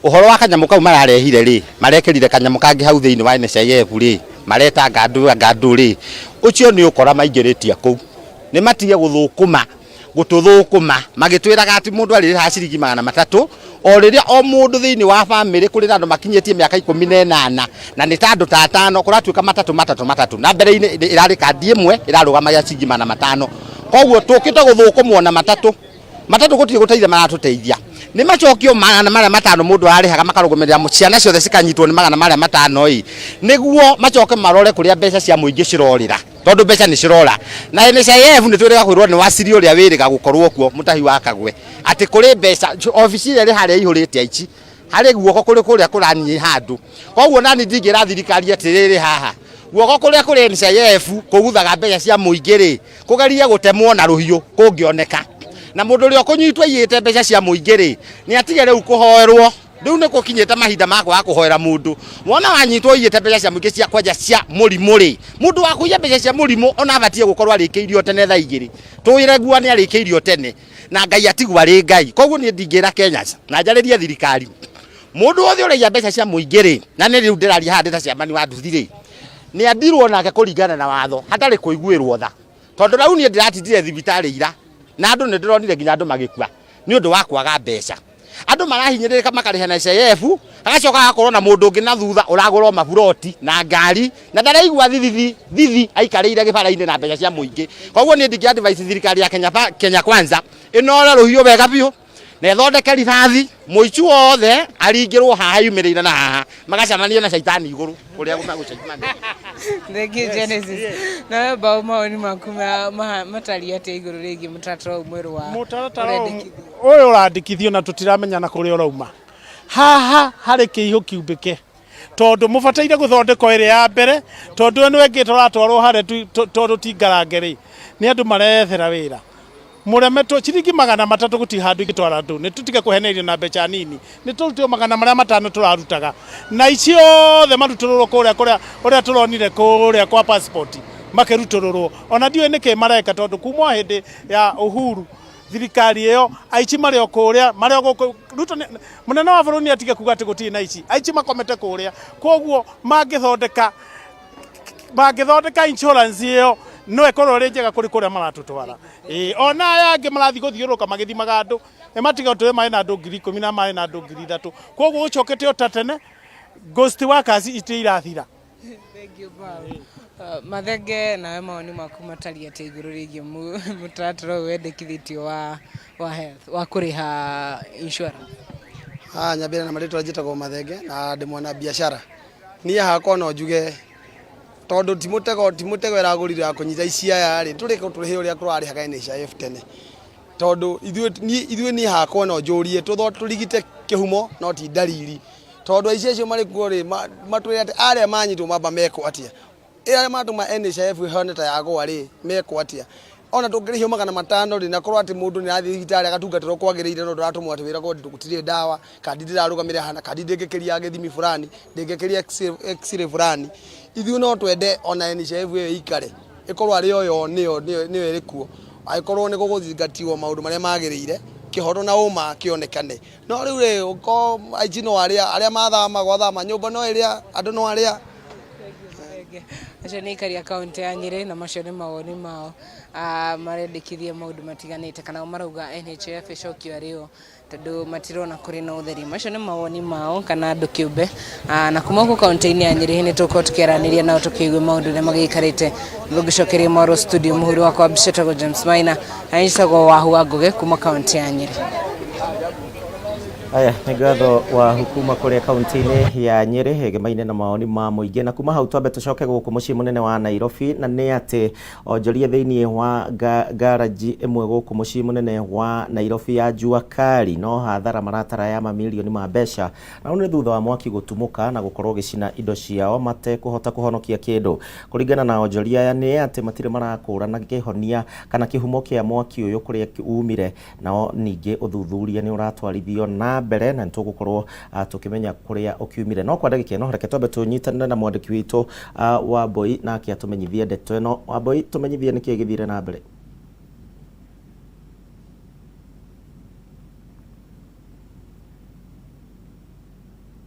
ũhoro wa kanyamũ kau mararehire rĩ, marekĩrire kanyamũ kangĩ hau thĩinĩ wa NHIF rĩ, maretanga andũ anga andũ rĩ, ũcio nĩ ũkora maingĩrĩtie kũu. Nĩ matige gũthũkũma gũtũthũkũma magĩtwĩraga atĩ mũndũ arĩrĩhaga ciringi 300 o rĩrĩa o mũndũ thĩinĩ wa bamĩrĩ kũrĩ na andũ makinyĩtie mĩaka 18 na nĩ ta andũ ta atano, kũratuĩka matatũ matatũ matatũ, na mbere-inĩ ĩrarĩ kandi ĩmwe ĩrarũgamagia ciringi 500. Koguo tũkĩte gũthũkũmwo na matatũ matatũ, gũtirĩ gũteithia maratũteithia. Nĩ macokio 500 mũndũ ararĩhaga makarũgamĩrĩra ciana ciothe cikanyitwo nĩ 500 ĩ, nĩguo macoke marore kũrĩa mbeca cia mũingĩ cirorĩra, tondũ mbeca nĩ cirora. Na NHIF nĩ twĩrĩga kwĩrwo nĩ waciri ũrĩa wĩrĩga gũkorwo kuo mũtahi wa Kagwe atĩ kũrĩ mbeca obici ĩrĩa ĩrĩ harĩa ĩihũrĩte aici, harĩ guoko kũrĩ kũrĩa kũraniĩ handũ. Koguo nani ndingĩra thirikari atĩrĩrĩ, haha guoko kũrĩa kũrĩ NHIF kũguthaga mbeca cia mũingĩ rĩ, kũgerie gũtemwo na rũhiũ kũngĩoneka, na mũndũ ũrĩa ũkũnyitwo aiyĩte mbeca cia mũingĩ rĩ, nĩ atige rĩu kũhoerwo. Rĩu nĩ gũkinyĩte mahinda ma kwaga kũhoera mũndũ. Wona wanyitwo ũiyĩte mbeca cia mũingĩ cia kwanja cia mũrimũ rĩ, mũndũ wa kũiya mbeca cia mũrimũ ona abatiĩ gũkorwo arĩkĩirio tene thaa 2 tũwĩre gua nĩ arĩkĩirio tene na Ngai atigwo arĩ Ngai. Koguo niĩ ndingĩra Kenya na njarĩrie thirikari, mũndũ wothe ũraiya mbeca cia mũingĩ rĩ, na nĩ rĩu ndĩraria haha ndĩ ta chairman wa nduthi rĩ, nĩ andirwo nake kũringana na watho hatarĩ kũiguĩrwo tha, tondũ rĩu niĩ ndĩratindire thibitarĩ ira na andũ nĩ ndĩronire nginya andũ magĩkua nĩ ũndũ wa kwaga mbeca. Andũ marahinyĩrĩrĩka makarĩha na NHIF, hagacoka hagakorwo na mũndũ ũngĩ na thutha ũragũra maburoti na ngari na ndaraigua thithithi thithi aikarĩire gĩbara-inĩ na mbeca cia mũingĩ. Koguo niĩ ndingĩ advise thirikari ya Kenya, Kenya Kwanza ĩnore rũhiũ wega biũ na ĩthondeke rithathi, mũici wothe aringĩrwo haha yumĩrĩire na haha magacemania na caitani igũrũ kũrĩa magũcemania. Thank you, Genesis. Nawe Bao, mawoni maku matariĩ atĩa igũrũ rĩgiĩ mũtaratara ũyũ mwerũ wa Mũtaratara ũyũ ũrendekithio? Ũyũ ũrandĩkithio na tũtiramenya na kũrĩa ũrauma. Haha harĩ kĩihũ kiumbĩke, tondũ mũbataire gũthondekwo ĩrĩa ya mbere, tondũ ĩno ĩngĩ tũratwarwo harĩa tondũ ti ngarange rĩ, nĩ andũ mareyethera wĩra mũremetwo. Ciringi 300 gũtirĩ handũ ingĩtwara andũ. Nĩ tũtige kũhenerio na mbeca nini, nĩ tũrutwo 500 tũrarutaga na ici othe marutũrũrwo kũrĩa kũrĩa ũrĩa tũronire kũrĩa kwa passport makĩrutũrũrwo. Ona ndiũĩ nĩkĩ mareka, tondũ kuma o hĩndĩ ya Uhuru thirikari ĩyo aici marĩ o kũrĩa, marĩ o gũkũ. Ruto mũnene wa bũrũri nĩ atige kuga atĩ gũtirĩ na aici. Aici makomete kũrĩa. Koguo mangĩthondeka insurance ĩyo no ĩkorwo ĩrĩ njega kũrĩ kũrĩa maratũtwara. Ĩĩ, ona aya angĩ marathiĩ gũthiũrũrũka magĩthimaga andũ nĩ matiga tũrĩ marĩ na andũ 10,000 na marĩ na andũ 3,000. Koguo gũcokete o ta tene, ghost workers itirĩ irathira. Thank you, Paul. Mathenge, nawe mawoni maku matariĩ atĩa igũrũ rĩgiĩ mũtaratara ũyũ wendekithĩtio wa health wa kũrĩha insurance? Haha nyambĩre na marĩtwa, njĩtagwo Mathenge na ndĩ mwana biacara. Niĩ hakwa no njuge tondũ ti mũtego ĩragũrire ya kũnyita ici aya rĩ, tũrĩke tũrĩhe ũrĩa tũrarĩhaga NHIF tene, tondũ ithuĩ niĩ hakwa no njũrie tũrigite kĩhumo no ti ndariri, tondũ aici acio marĩ kuo rĩ, matwĩre atĩ arĩa manyitwo mamba mekwo atĩa, arĩa matũma NHIF ĩhane ta yagũa rĩ, mekwo atĩa. Ona tũngĩrĩhio 500 rĩ, na korwo atĩ mũndũ nĩ arathiĩ thibitarĩ agatungatĩrwo kwagĩrĩire, no ndũratũmwo atĩ wĩra gũtirĩ ndawa, kandi ndĩrarũgamĩrĩra hana kandi ndĩngĩkĩria gĩthimi fulani, ndĩngĩkĩria x-ray fulani. Ithuĩ no twende ona NHIF ĩyo ĩikare ĩkorwo arĩ o yo nĩyo ĩrĩ kuo, angĩkorwo nĩ gũgũthingatiwo maũndũ marĩa magĩrĩire, kĩhoto na ũma kĩonekane. No rĩu rĩ, ũkorwo aici no arĩa arĩa mathama gwathama nyũmba no ĩrĩa andũ no arĩa. Acio nĩ aikari a kaunti ya Nyĩrĩ na macio nĩ mawoni mao. Marendekithia maũndũ matiganĩte kana marauga NHIF ĩcokio arĩ o tondũ matirona kũrĩ na ũtheri. Macio nĩ mawoni mao kana andũ kĩũmbe. Na kuma gũkũ kaunti-inĩ ya Nyĩrĩ nĩ tũgũkorwo tũkĩaranĩria nao tũkĩigue maũndũ ũrĩa magĩikarĩte. Ngũgĩcokeria mwaro studio mũhũri wakwa wa mbica etagwo James Maina na niĩ njĩtagwo Wahu wa Ngũgĩ kuma kaunti ya Nyĩrĩ. Aya nĩ ngatho Wahu kuma kũrĩa kaunti-inĩ ya Nyĩrĩ ĩgemaine na mawoni ma mũingĩ. Na kuma hau twambe tũcoke gũkũ mũciĩ mũnene wa Nairobi, na nĩ atĩ onjoria thĩinĩ wa ngaranji ĩmwe gũkũ mũciĩ mũnene wa Nairobi ya Jua Kali no hathara maratara ya mamirioni ma mbeca, na ũũ nĩ thutha wa mwaki gũtumũka na gũkorwo ũgĩcina indo ciao matekũhota kũhonokia kĩndũ. Kũringana na onjoria aya nĩ atĩ matirĩ marakũrana kĩhonia kana kĩhumo kĩa mwaki ũyũ kũrĩa umire, nao ningĩ ũthuthuria nĩ ũratwarithio na mbere na nĩtũgũkorwo tũkĩmenya kũrĩa ũkiumire. No kwa ndagĩka ĩno reke twambe tũnyitanĩre na mwandĩki witũ Wambui nake atũmenyithie ndeto ĩno. Wambui, tũmenyithie nĩkĩĩ gĩthire na mbere.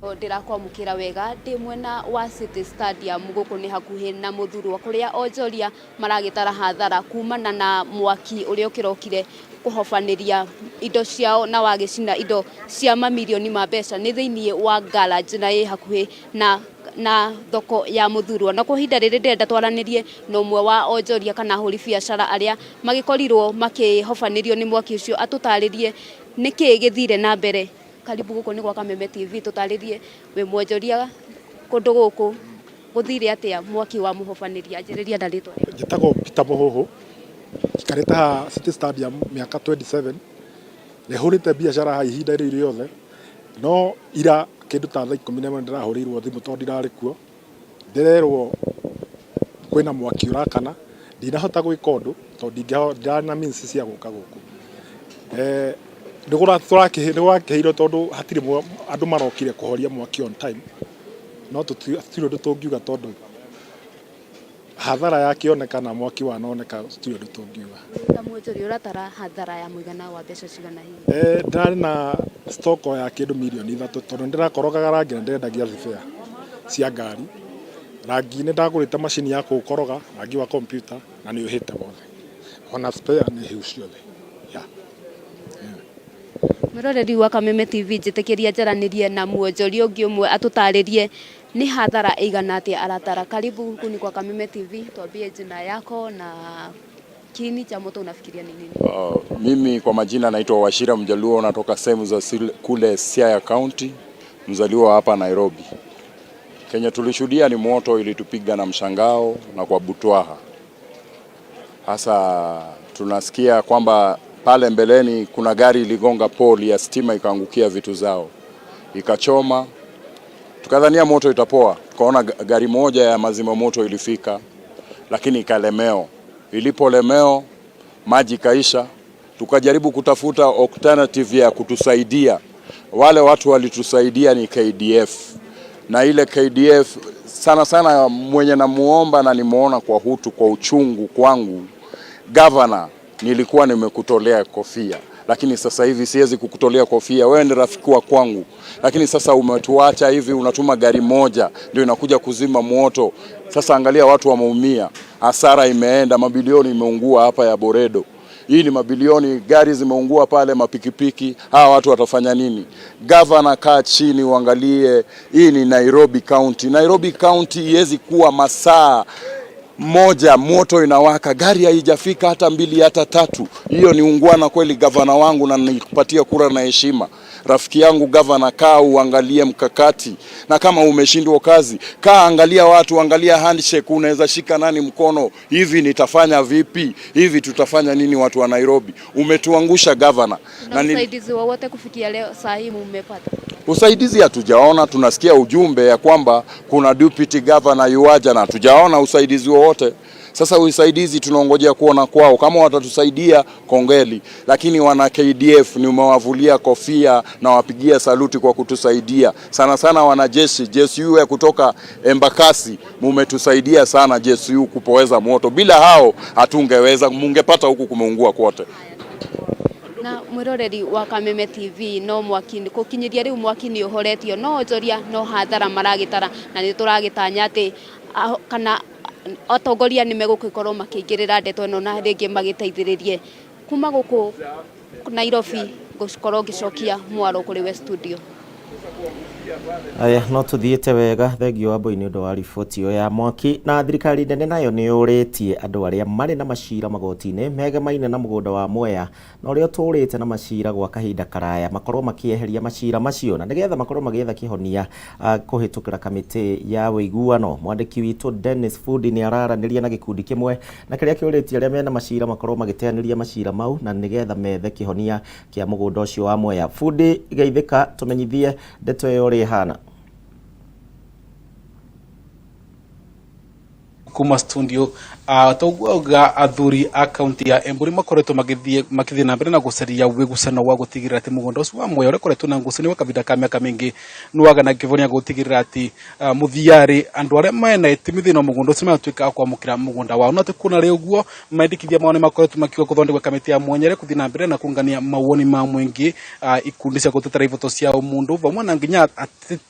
Ndĩrakwamũkĩra wega ndĩ mwena wa City Stadium gũkũ nĩ hakuhĩ na Mũthurwa kũrĩa onjoria maragĩtara hathara kumana na mwaki ũrĩa ũkĩrokire kũhobanĩria indo ciao na wagĩcina indo cia mamirioni ma mbeca. Nĩ thĩinĩ wa garage na ĩ hakuhĩ na thoko ya Mũthurwa. Na kwa ihinda rĩrĩ ndĩrenda twaranĩrie na ũmwe wa onjoria kana ahũri biacara arĩa magĩkorirwo makĩhobanĩrio nĩ mwaki ũcio atũtarĩrie nĩkĩĩ gĩthire na mbere. Karibu gũkũ nĩ gwa Kameme TV, tũtarĩrie wĩ mwonjoria kũndũ gũkũ gũthire atĩa mwaki wa mũhobanĩria. Anjĩrĩria na rĩtwa rĩaku. Njĩtagwo Peter Mũhũhũ, njikarĩte haha City Stadium mĩaka 27, nĩ hũrĩte biacara haha ihinda rĩu rĩothe, no ira kĩndũ ta thaa 11 ndĩrahũrĩirwo thimũ tondũ ndirarĩ kuo, ndĩrerwo kwĩna mwaki ũrakana, ndinahota gwĩka ũndũ tondũ ndirarĩ na means cia gũka gũkũ. Nĩ gũrakĩheirwo tondũ hatirĩ andũ marokire kũhoria mwaki on time, no tũtirĩ ũndũ tũngiuga tondũ hathara yakĩoneka na mwaki wanoneka tũtirĩ ũndũ tũngiuga. Ta mwonjoria ũratara hathara ya mũigana wa mbeca cigana hihi? Ndĩrarĩ na stock ya kĩndũ mirioni 3 tondũ nĩ ndĩrakorogaga rangi na ndĩrendagia spare cia ngari. Rangi nĩ ndagũrĩte macini ya kũũkoroga rangi wa computer na nĩ ũhĩte wothe. Ona spare nĩ hĩu ciothe. Yeah. Mwĩroreri wa Kameme TV, njĩtĩkĩria njaranĩrie na mwonjoria ũngĩ ũmwe atũtarĩrie nĩ hathara ĩigana atĩa aratara. Karibu huku ni kwa Kameme TV, tuambie jina yako na kiini cha moto unafikiria ni nini? Mimi kwa majina naitwa Wachira Mjaluo, natoka sehemu za kule Siaya County, mzaliwa hapa Nairobi. Kenya tulishuhudia ni moto ilitupiga na mshangao na kwa butwaha. Hasa tunasikia kwamba pale mbeleni kuna gari iligonga poli ya stima ikaangukia vitu zao ikachoma, tukadhania moto itapoa, tukaona gari moja ya mazima moto ilifika, lakini ikalemeo. Ilipolemeo maji ikaisha, tukajaribu kutafuta alternative ya kutusaidia. Wale watu walitusaidia ni KDF, na ile KDF sana sana mwenye namuomba na nimuona kwa hutu kwa uchungu kwangu, governor, nilikuwa nimekutolea kofia, lakini sasa hivi siwezi kukutolea kofia. Wewe ni rafiki wa kwangu, lakini sasa umetuacha hivi, unatuma gari moja ndio inakuja kuzima moto. Sasa angalia, watu wameumia, hasara imeenda, mabilioni imeungua hapa ya Boredo. Hii ni mabilioni, gari zimeungua pale, mapikipiki. Hawa watu watafanya nini? Governor, kaa chini uangalie, hii ni Nairobi County. Nairobi County iwezi kuwa masaa moja moto inawaka, gari haijafika hata mbili hata tatu. Hiyo ni ungwana kweli, gavana wangu, na nikupatia kura na heshima. Rafiki yangu gavana, kaa uangalie mkakati, na kama umeshindwa kazi, kaa angalia watu, angalia handshake, unaweza shika nani mkono hivi, nitafanya vipi hivi, tutafanya nini watu wa Nairobi? Umetuangusha gavana. Na usaidizi wowote kufikia leo saa hii mmepata? Usaidizi hatujaona, tunasikia ujumbe ya kwamba kuna deputy governor yuaja na hatujaona usaidizi wowote. Sasa usaidizi tunaongojea kuona kwao, kama watatusaidia kongeli, lakini wana KDF nimewavulia kofia na wapigia saluti kwa kutusaidia sana sana. Wanajeshi JSU ya kutoka Embakasi, mumetusaidia sana JSU kupoeza moto, bila hao hatungeweza, mungepata huku kumeungua kwote. Na mwiroreri wa Kameme TV, no mwaki gukinyiria riu mwaki ni uhoretio, no onjoria no hathara maragitara, na ni turagitanya ati kana Atongoria nĩ megũgĩkorwo makĩingĩrĩra ndeto ĩno na rĩngĩ magĩteithĩrĩrie. Kuma gũkũ Nairobi ngũkorwo ngĩcokia mwaro kũrĩ we studio. Aya, no tũthiĩte wega. Thengio Wambui nĩ ũndũ wa riboti ĩyo ya mwaki. Na thirikari nene nayo nĩ yũrĩtie andũ arĩa marĩ na macira magoti-inĩ megemaine na mũgũnda wa Mwea na ũrĩa ũtũrĩte na macira gwa kahinda karaya makorwo makĩeheria macira macio na nĩgetha makorwo magĩetha kĩhonia kũhĩtũkĩra kamĩtĩ ya ũiguano. Mwandĩki witũ Dennis Fundi nĩ araranĩria na gĩkundi kĩmwe na kĩrĩa kĩũrĩtie arĩa mena macira makorwo magĩteanĩria macira mau na nĩgetha methe kĩhonia kĩa mũgũnda ũcio wa Mwea. Fundi, geithĩka, tũmenyithie ndeto ĩyo ũrĩa ĩhana. Kuma studio toguo auga athuri a kaunti ya Embu nĩ makoretwo magĩthiĩ makĩthiĩ na mbere na gũcaria wĩgucano wa gũtigĩrĩra atĩ mũgũnda ũcio wa Mwea ũrĩa ũkoretwo na ngucanio gwa kahinda ka mĩaka mĩingĩ nĩ waga na kĩhonia gũtigĩrĩra atĩ mũthia-rĩ andũ arĩa mena itemi thĩinĩ wa mũgũnda ũcio magatuĩka a kwamũkĩra mũgũnda wao. No atĩ kuona rĩ ũguo mendekithia mao nĩ makoretwo makiuga gũthondekwo kamĩtĩ ya mwanya ĩrĩa ĩgũthiĩ na mbere na kũngania mawoni ma mũingĩ, ikundi cia gũtetera ihoto cia ũmũndũ vamwe na nginya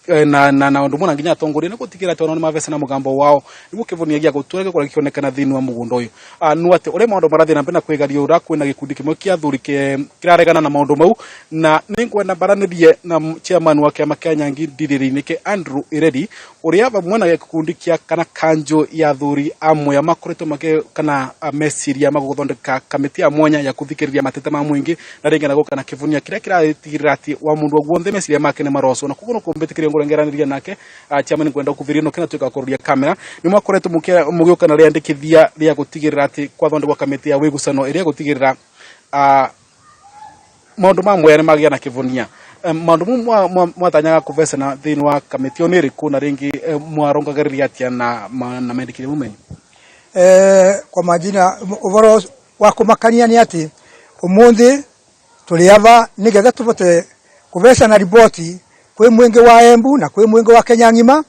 na na na ũndũ ũmwe na nginya atongoria nĩ gũtigĩrĩra atĩ onao nĩ mavecana mũgambo wao nĩguo kĩhonia gĩa gũtũra gĩkorwo gĩkĩonekana thĩinĩ wa mũgũnda ũyũ. No atĩ ũrĩa maũndũ marathiĩ na mbere na kwĩgariũra kwĩna gĩkundi kĩmwe kĩa athuri kĩraregana na maũndũ mau, na nĩ ngwenda mbaranĩrie na chairman wa kĩama kĩa Nyangi Ndirĩrĩ-inĩ kĩ Andrew Ireri, ũrĩa vamwe na gĩkundi kĩa kana kanjũ ya athuri a Mwea makoretwo makĩ kana meciria ma gũthondeka kamĩtĩ ya mwanya ya gũthikĩrĩria mateta ma mũingĩ na rĩngĩ na gũka na kĩbunia kĩrĩa kĩratigĩrĩra atĩ wa mũndũ o guothe meciria make nĩ marocwo. Na koguo no kũmbĩtĩkĩria ngũrengeranĩria nake chairman, ngwenda kũviria ĩno kĩnatuĩka kũroria kamera. Nĩ mwakoretwo mũgĩũka na rĩandĩkithia rĩa gũtigĩrĩra atĩ kwathondekwo kamĩtĩ ya wĩgucano ĩrĩa ĩgũtigĩrĩra maũndũ ma Mwea nĩ magĩa na kĩbunia. Maũndũ mau mwatanyaga kũvecana thĩinĩ wa kamĩtĩ ĩyo nĩ ĩrĩkũ, na rĩngĩ mwarũngagĩrĩria atĩa na mendekithia mau menyu? Kwa majina, ũhoro wa kũmakania nĩ atĩ ũmũthĩ tũrĩ ava nĩgetha tũvote kũvecana riboti kwĩ mũingĩ wa Embu na kwĩ mũingĩ wa Kenya ng'ima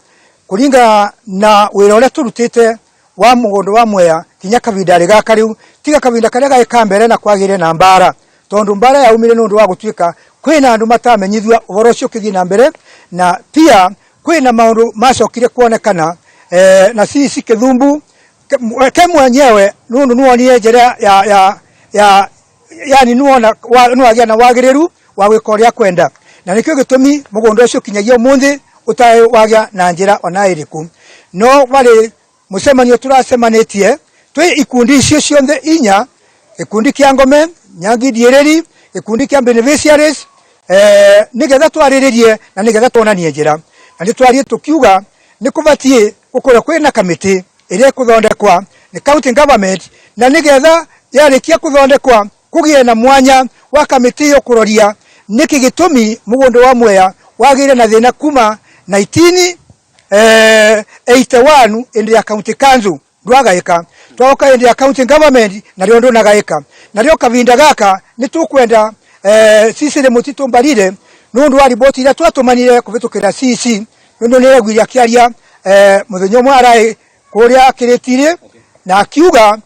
kũringana na wĩra ũrĩa tũrutĩte wa mũgũnda wa Mwea kinya kavinda gaka rĩu, tiga kavinda karĩa gagĩ ka mbere na kwagĩire na mbara, tondũ mbara yaumire nĩ ũndũ wa gũtuĩka kwĩna andũ matamenyithua ũhoro ũcio ũkĩthiĩ na mbere, na pia kwĩna maũndũ macokire kuonekana na sisi Kĩthumbu ke mwenyewe nũndũ nĩwonire njĩra ya ya ya yani nĩwona nĩwagĩa na wagĩrĩru wa gwĩka ũrĩa kwenda, na nĩkĩo gĩtũmi mũgũnda ũcio kinyagia ũmũthĩ ũtarĩ wagĩa na njĩra ona ĩrĩkũ. No warĩ mũcemanio tũracemanĩtie twĩ ikundi icio ciothe inya, gĩkundi kĩa Ngome, Nyangi Ndiĩrĩri, gĩkundi kĩa beneficiaries, nĩgetha twarĩrĩrie na nĩgetha tuonanie njĩra. Na nĩ twarie tũkiuga nĩ kũbatiĩ gũkorwo kwĩna kamĩtĩ ĩrĩa ĩkũthondekwa nĩ county government, na nĩgetha yarĩkia kũthondekwa kũgĩe na mwanya wa kamĩtĩ ĩyo kũroria nĩkĩ gĩtũmi mũgũnda wa Mwea wagĩire na thĩna kuma 1981 ĩndĩ ya county council ndwagaĩka, twaoka ĩndĩ ya county government narĩo ndũnagaĩka. Narĩo kavinda gaka nĩ tũkwenda Cecily Mũtitũ Mbarire nĩ ũndũ wa riboti iria twatũmanire kũhĩtũkĩra CC, nĩ ũndũ nĩ aiguire akĩaria mũthenya ũmwe araĩ kũrĩa Kĩrĩti-rĩ, na akiuga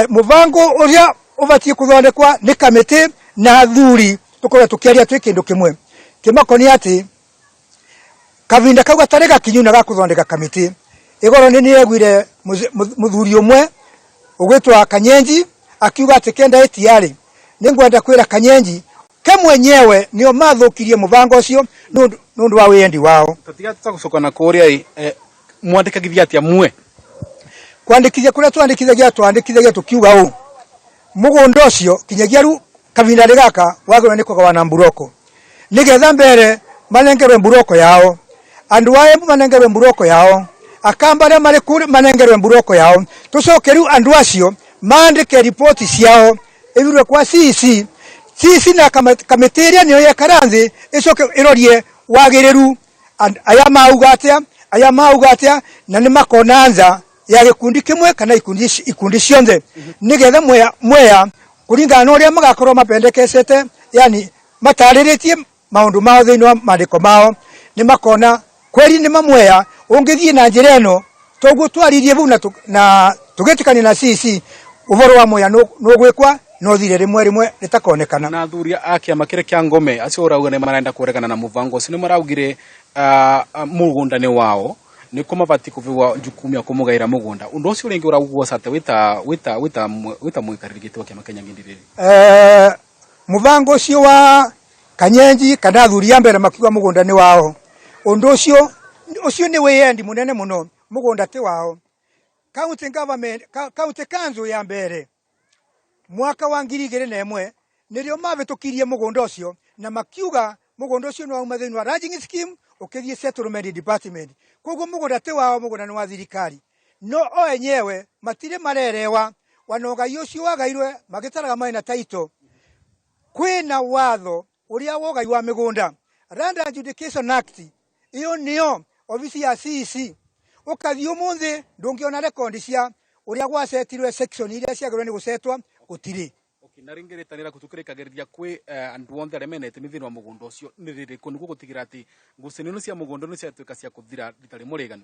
mũbango ũrĩa ũbatiĩ kũthondekwa nĩ kamĩtĩ na athuri tũkorwo tũkĩaria twĩ kĩndũ kĩmwe. Kĩmako nĩ atĩ kavinda kau gatarĩ gakinyu na gakũthondeka kamĩtĩ, ĩgoro nĩ nĩaiguire mũthuri ũmwe ũgwĩtwa Kanyenji akiuga atĩ kenda ĩtiarĩ. Nĩ ngwenda kwĩra Kanyenji ke mwenyewe nĩo mathũkirie mũbango ũcio nĩ ũndũ wa wĩyendi wao. Tũtiga tũgũcoka na kũrĩa mwandĩkagithia atĩa mwe? Kwandĩkithia kũrĩa twandĩkithagia, twandĩkithagia tũkiuga ũũ, mũgũnda ũcio kinyagia rĩu kavinda gaka wagĩrĩirwo nĩ kũgawana mburoko nĩgetha mbere manengerwe mburoko yao, andũ a Embu manengerwe mburoko yao, Akamba arĩa marĩ kũrĩa manengerwe mburoko yao, tũcoke rĩu andũ acio mandĩke riboti ciao ĩthurwe kwa CEC. CEC na kamĩtĩ ĩrĩa nĩyo yekara thĩ ĩcoke ĩrorie wagĩrĩru, aya mauga atĩa, aya mauga atĩa, na nĩ makona nja ya gĩkundi kĩmwe kana ikundi ciothe, nĩgetha Mwea kũringana na ũrĩa magakorwo mapendekecete, yani matarĩrĩtie maũndũ mao thĩinĩ wa mandĩko mao, nĩ makona kweri nĩ mamwea ũngĩthiĩ na njĩra ĩno. Toguo twaririe vau na tũgĩtĩkania na CEC ũhoro wa Mwea nũgwĩkwa no thire rĩmwe rĩmwe rĩtakonekana. Na athuri a kĩama kĩrĩa kĩa Ngome acio ũrauga nĩ marenda kũregana na mũbango ũcio, nĩ maraugire mũgũnda nĩ wao. Niko mabati kuviwa jukumu ya kumugaira mugunda undu ucio ringi uraguoca ate wita wita wita wita mwikariri giti wa kiama Kenya Ngindi. Mubango ucio wa Kanyenji kana athuri a mbere makiuga mugunda ni wao, undu ucio ucio ni wiyendi munene muno, mugunda ti wao. County government, county council ya mbere mwaka wa 2001 nirio mabitukirie mugunda ucio na makiuga mugunda ucio ni wauma thiini wa ranching scheme ukithie settlement department. Koguo mugunda ti wao, mugunda ni wa thirikari, no o enyewe matire marerewa wanogai ucio wagairwe magitaraga mai na taito. Kwina watho uria wogai wa migunda, Land Adjudication Act, iyo niyo ofisi ya CEC. Ukathi umuthi ndungiona rekondi cia uria gwacetirwe, section iria ciagirwe ni gucetwa gutiri. Okay, na ringi ritanira kutukirikagiriria kwi andu onthe aria mena itemi thiini wa mugunda ucio ni ririku niguo gutigira ati ngucanio cia mugunda ni ciatuika cia kuthira rita rimwe riganu?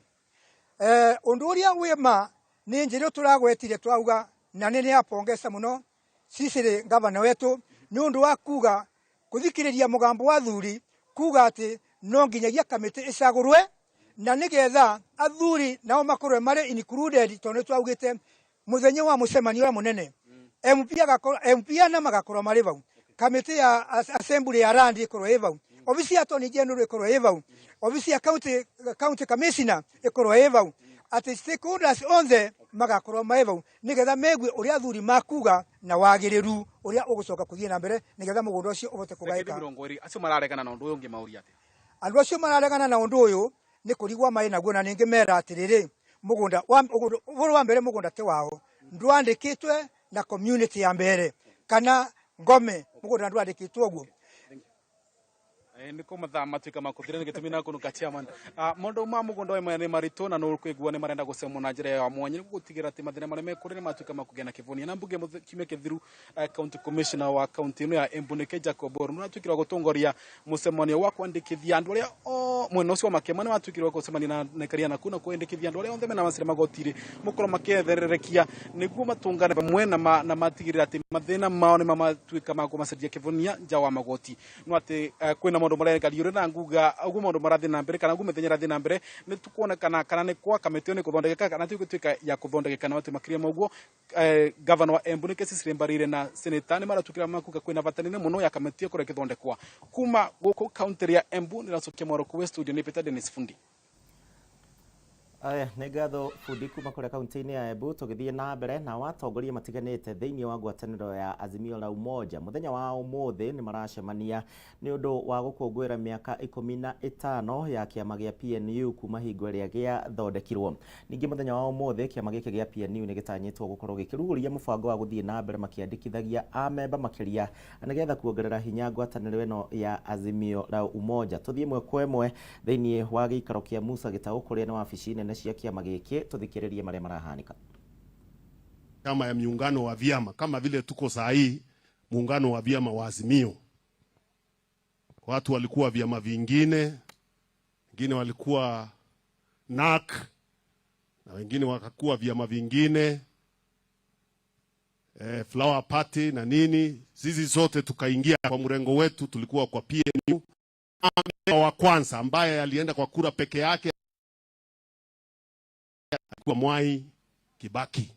Undu uria wi ma ni njira turagwetire twauga na ni apongeza muno Cicely gavana wetu ni undu wa kuga kuthikiriria mugambo wa athuri kuga ati no nginyagia kamiti icagurwe na nigetha athuri nao makorwe mari included, tondu twaugite muthenya wa mucemanio wa munene MP agakorwo MP ana magakorwo mari vau, kamiti ya assembly ya land ikorwo ĩ vau, ofisi ya attorney general ikorwo ĩ vau, ofisi ya county commissioner ikorwo ĩ vau, ati stakeholders othe magakorwo mai vau nigetha megue uria athuri makuga na wagiriru uria ugucoka kuthie na mbere nigetha mugunda ucio uhote kugaika. 20 acio mararegana na undu uyu ngimauria atia? Andu acio mararegana na undu uyu ni kurigwa mai naguo, na ningi mera atiriri mugunda wa uhoro wa mbere mugunda ti wao, ndwandikitwe na community ya mbere kana ngome, mugunda ndwandikitwe uguo. Niko mathaa matuika makuthira ni gitumi na kunuka chairman. Maundu ma mugunda wa ni maritu na no kwigua ni marenda gucemwo na njira ya mwanya niguo gutigira ati mathina maria mekuri ni matuika makugia na kivonia. Na mbunge kiumia kithiru, county commissioner wa county ino ya Embu nike Jacob Oru nĩaratuĩkire wa gutongoria mucemanio wa kwandikithia andu aria o mwena ucio wa Makema nĩwatuĩkire wa gucemania na naikaria naku na kwandikithia andu aria othe mena macira magoti-inĩ mukorwo makethererekia niguo matungane pamwe na matigirira ati mathina mao nĩ matuĩka ma kumacaria kivonia nja wa magoti. No ati kwina maundu marekariure na nguga uguo maundu marathi na mbere kana uguo mithenya irathi na mbere ni tukuona kana ni kwa kamiti ni kuthondekeka kana ti gutuika ya kuthondekeka. Na watu makiria mauguo, governor wa Embu nike Cecily Mbarire na senator ni maratukira makuga kwina bata nene muno ya kamiti ikorwo ikithondekwa kuma guku county ya Embu. Niracokia mwaro ku studio ni Peter Dennis Fundi. Aya, nĩ ngatho Bundi kuma kũrĩa kaunti-inĩ ya Embu. Tũgĩthiĩ na mbere na watongoria matiganĩte thĩinĩ wa ngwatanĩro ya Azimio la Umoja mũthenya wa ũmũthĩ nĩ maracemania nĩ ũndũ wa gũkũngũĩra mĩaka 15 ya kĩama gĩa PNU kuma hingo ĩrĩa gĩathondekirwo. Ningĩ mũthenya wa ũmũthĩ kĩama gĩkĩ gĩa PNU nĩ gĩtanyĩtwo gũkorwo gĩkĩrugũria mũbango wa gũthiĩ na mbere makĩandĩkithagia amemba makĩria nĩgetha kuongerera hinya ngwatanĩro ĩno ya Azimio la Umoja. Tũthiĩ ĩmwe kwa ĩmwe thĩinĩ wa gĩikaro kĩa Musa Gĩtaũ kũrĩa nĩ wabici nene cia kĩama gĩkĩ tũthikĩrĩrie marĩa marahanĩka. Kama ya miungano wa vyama kama vile tuko saa hii muungano wa vyama wa Azimio, watu walikuwa vyama vingine, wengine walikuwa NAK na wengine wakakuwa vyama vingine, Flower Party na nini. Sisi zote tukaingia kwa mrengo wetu, tulikuwa kwa PNU. Wa kwanza ambaye alienda kwa kura peke yake alikuwa Mwai Kibaki.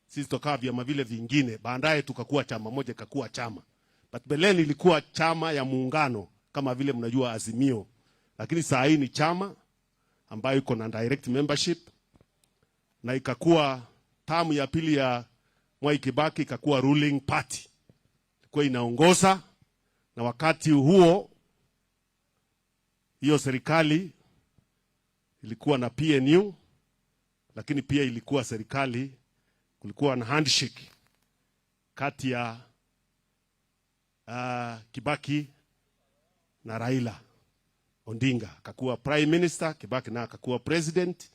Sisi tukawa vyama vile vingine, baadaye tukakuwa chama moja, ikakuwa chama. But beleni ilikuwa chama ya muungano kama vile mnajua Azimio, lakini saa hii ni chama ambayo iko na direct membership, na ikakuwa tamu ya pili ya Mwai Kibaki ikakuwa ruling party, ilikuwa inaongoza, na wakati huo hiyo serikali ilikuwa na PNU, lakini pia ilikuwa serikali, kulikuwa na handshake kati ya Kibaki na Raila Odinga. Akakuwa prime minister, Kibaki na akakuwa president,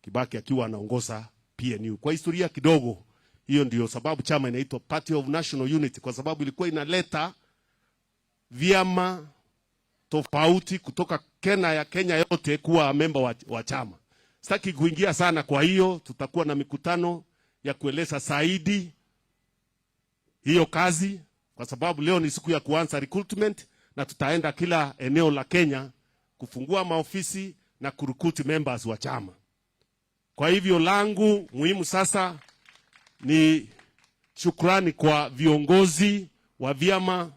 Kibaki akiwa anaongoza PNU. Kwa historia kidogo, hiyo ndio sababu chama inaitwa Party of National Unity, kwa sababu ilikuwa inaleta vyama tofauti kutoka Kenya yote kuwa member wa chama. Sitaki kuingia sana, kwa hiyo tutakuwa na mikutano ya kueleza zaidi hiyo kazi, kwa sababu leo ni siku ya kuanza recruitment na tutaenda kila eneo la Kenya kufungua maofisi na kurukuti members wa chama. Kwa hivyo langu muhimu sasa ni shukrani kwa viongozi wa vyama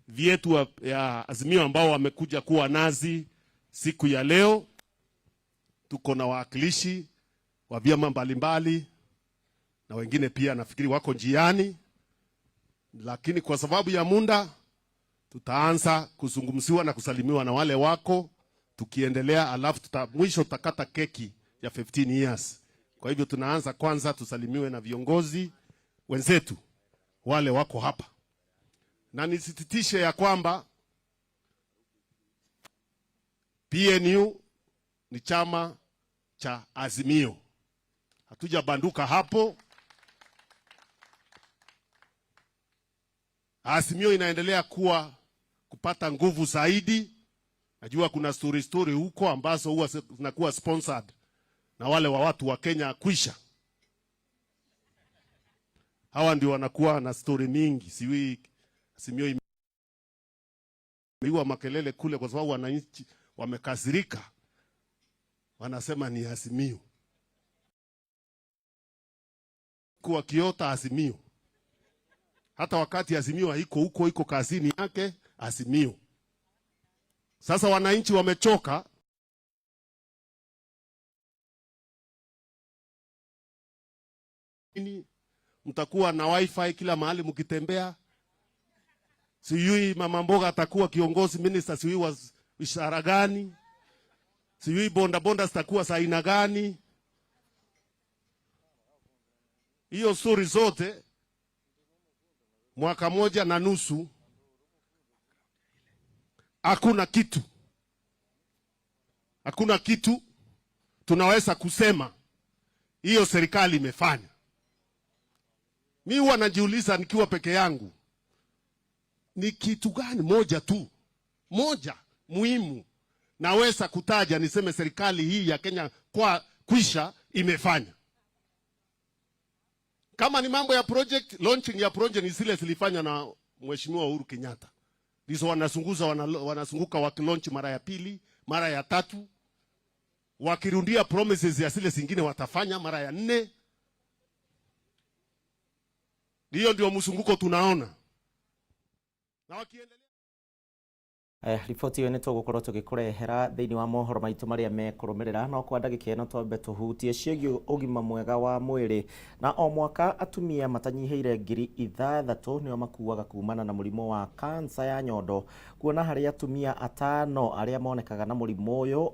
vyetu ya Azimio ambao wamekuja kuwa nazi siku ya leo. Tuko na wawakilishi wa vyama mbalimbali na wengine pia nafikiri wako njiani, lakini kwa sababu ya muda tutaanza kuzungumziwa na kusalimiwa na wale wako tukiendelea, alafu mwisho tutakata keki ya 15 years. Kwa hivyo tunaanza kwanza tusalimiwe na viongozi wenzetu wale wako hapa, na nisititishe ya kwamba PNU ni chama cha Azimio, hatujabanduka hapo. Azimio inaendelea kuwa kupata nguvu zaidi. Najua kuna story huko ambazo huwa zinakuwa sponsored na wale wa watu wa Kenya kwisha. Hawa ndio wanakuwa na story mingi. Siwi Azimio imeiwa makelele kule kwa sababu wananchi wamekasirika, wanasema ni Azimio kuwa kiota Azimio. Hata wakati Azimio haiko huko, iko kazini yake Azimio. Sasa wananchi wamechoka. Mtakuwa na wifi kila mahali mkitembea. Sijui mama mboga atakuwa kiongozi minister, sijui wa ishara gani, sijui bonda bonda zitakuwa za aina gani. Hiyo suri zote mwaka 1.5 hakuna kitu, hakuna kitu tunaweza kusema hiyo serikali imefanya. Mi huwa najiuliza nikiwa peke yangu, ni kitu gani moja tu, moja muhimu naweza kutaja niseme serikali hii ya Kenya kwa kwisha imefanya? Kama ni mambo ya project, launching ya project ni zile zilifanywa na Mheshimiwa Uhuru Kenyatta. Ndizo wanazunguka wakilaunch mara ya pili, mara ya tatu, wakirundia promises ya zile zingine watafanya mara ya 4. Hiyo ndio mzunguko tunaona. Na wakiendelea. Riboti ĩyo nĩ tũgũkorwo tũgĩkũrehera thĩinĩ wa mohoro maitũ marĩa mekũrũmĩrĩra, no kwa ndagĩka ĩno twambe tũhutie ciĩgiĩ ũgima mwega wa mwĩrĩ. Na o mwaka atumia matanyihĩire 6,000 nĩo makuaga kumana na mũrimũ wa kansa ya nyondo, kuona harĩ atumia 5 arĩa monekaga na mũrimũ ũyũ,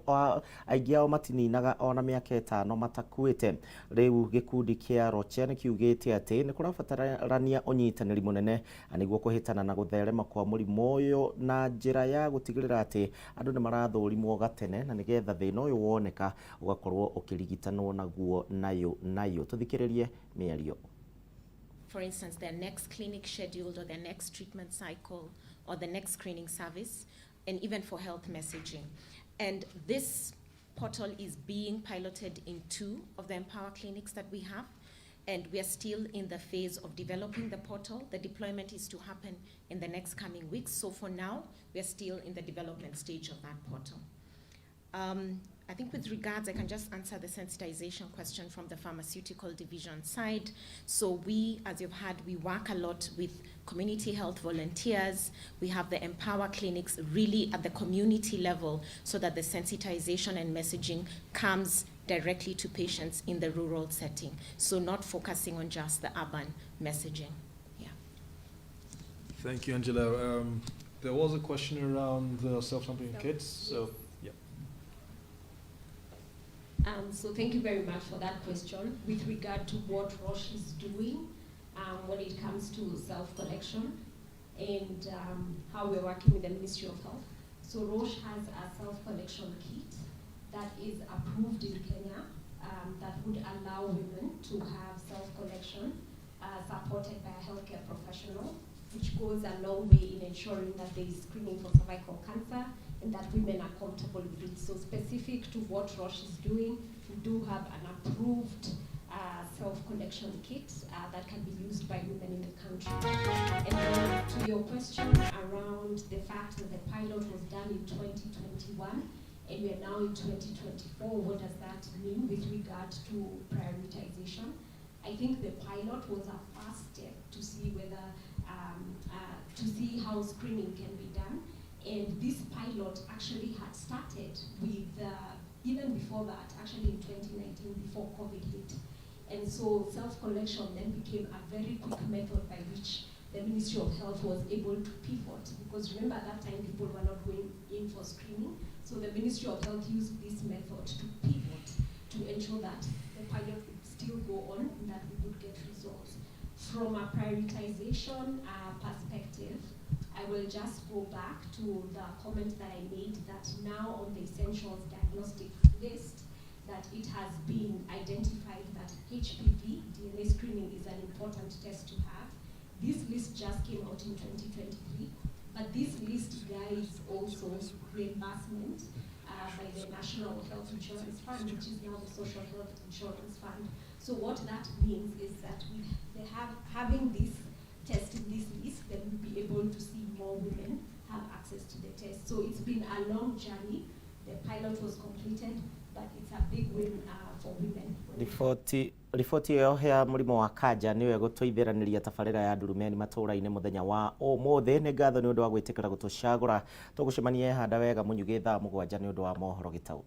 aingĩ ao matininaga ona mĩaka 5 matakuĩte. Rĩu gĩkundi kĩa Roche nĩ kiugĩte atĩ nĩ kũrabatarania ũnyitanĩri mũnene nĩguo kũhĩtana na gũtherema kwa mũrimũ ũyũ na njĩra ya gũtigĩrĩra atĩ andũ nĩ marathũrimwo gatene na nĩgetha thĩna ũyũ woneka ũgakorwo ũkĩrigitanwo naguo nayo. Tũthikĩrĩrie mĩario. For instance, their next clinic scheduled or their next treatment cycle or the next screening service, and even for health messaging. And this portal is being piloted in 2 of the Empower clinics that we have, and we are still in the phase of developing the portal. The deployment is to happen in the next coming weeks. So for now, we are still in the development stage of that portal. I think with regards, I can just answer the sensitization question from the pharmaceutical division side. So we, as you've heard, we work a lot with community health volunteers. We have the Empower clinics really at the community level so that the sensitization and messaging comes directly to patients in the rural setting. So not focusing on just the urban messaging. Yeah. Thank you, Angela. There was a question around the self-sampling kits. So. So thank you very much for that question. With regard to what Roche is doing when it comes to self-collection and how we're working with the Ministry of Health. So Roche has a self-collection kit that is approved in Kenya that would allow women to have self-collection supported by a healthcare professional, which goes a long way in ensuring that there is screening for cervical cancer and that women are comfortable with it. So specific to what Roche is doing, we do have an approved self-collection kit that can be used by women in the country. And then to your question around the fact that the pilot was done in 2021, And we are now in 2024. What does that mean with regard to prioritization? I think the pilot was a first step to see whether, to see how screening can be done. And this pilot actually had started with, even before that, actually in 2019, before COVID hit. And so self-collection then became a very quick method by which the Ministry of Health was able to pivot, because remember at that time people were not going in for screening. So the Ministry of Health used this method to pivot to ensure that the pilot would still go on and that we would get results. From a prioritization perspective, I will just go back to the comment that I made that now on the essentials diagnostic list, that it has been identified that HPV DNA screening is an important test to have. This list just came out in 2023, but this list guides also reimbursement by the National Health Insurance Fund, which is now the Social Health Insurance Fund. So what that means is that having this test in this list, then we'll be able to see more women have access to the test. So it's been a long journey. The pilot was completed, but it's a big win for women. Riboti ĩyo ya mũrimũ wa kanja nĩyo ĩgũtũithĩranĩria tabarĩra ya Ndurumeni matũũra-inĩ mũthenya wa ũmũthĩ. Nĩ ngatho nĩ ũndũ wa gwĩtĩkĩra gũtũcagũra. Tũgũcemania handa wega mũnyugĩ thaa 7 nĩ ũndũ wa mohoro gĩtau.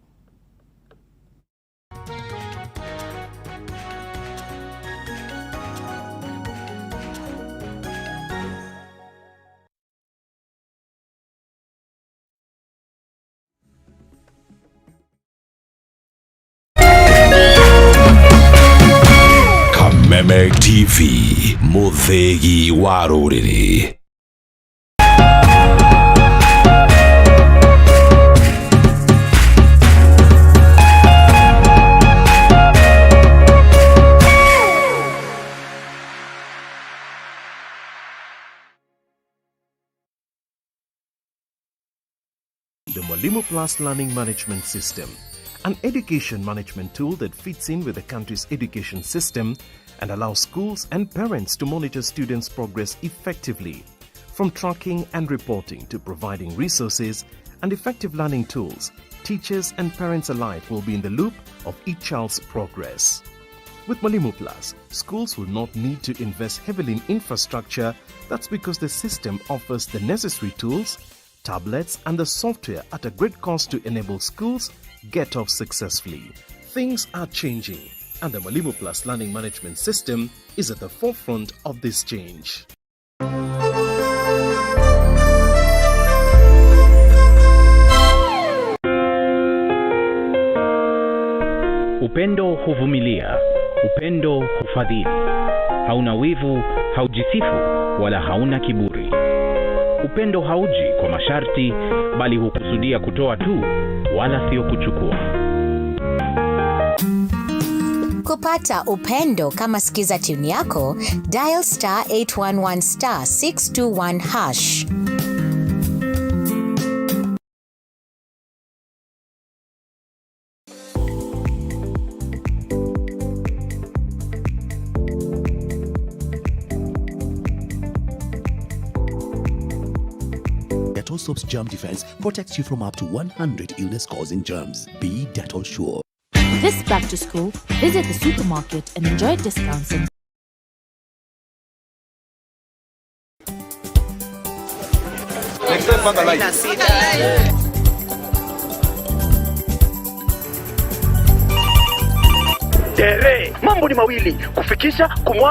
Kameme TV, Muthegi wa rũrĩrĩ. The Mwalimu Plus Learning Management System, an education management tool that fits in with the country's education system and allows schools and parents to monitor students' progress effectively. From tracking and reporting to providing resources and effective learning tools, teachers and parents alike will be in the loop of each child's progress. With Mwalimu Plus, schools will not need to invest heavily in infrastructure. That's because the system offers the necessary tools, tablets, and the software at a great cost to enable schools get off successfully. Things are changing, and the Mwalimu Plus Learning Management System is at the forefront of this change. Upendo huvumilia, upendo hufadhili, hauna wivu, haujisifu, wala hauna kiburi. Upendo hauji kwa masharti, bali hukusudia kutoa tu, wala sio kuchukua. Kupata upendo kama skiza tune yako, dial star 811 star 621 hash. Dettol Soap's germ defense protects you from up to 100 illness-causing germs. Be Dettol sure. This back to school, visit the supermarket and enjoy discounts and Next time, panga line. Tere, mambo ni mawili, kufikisha kumwa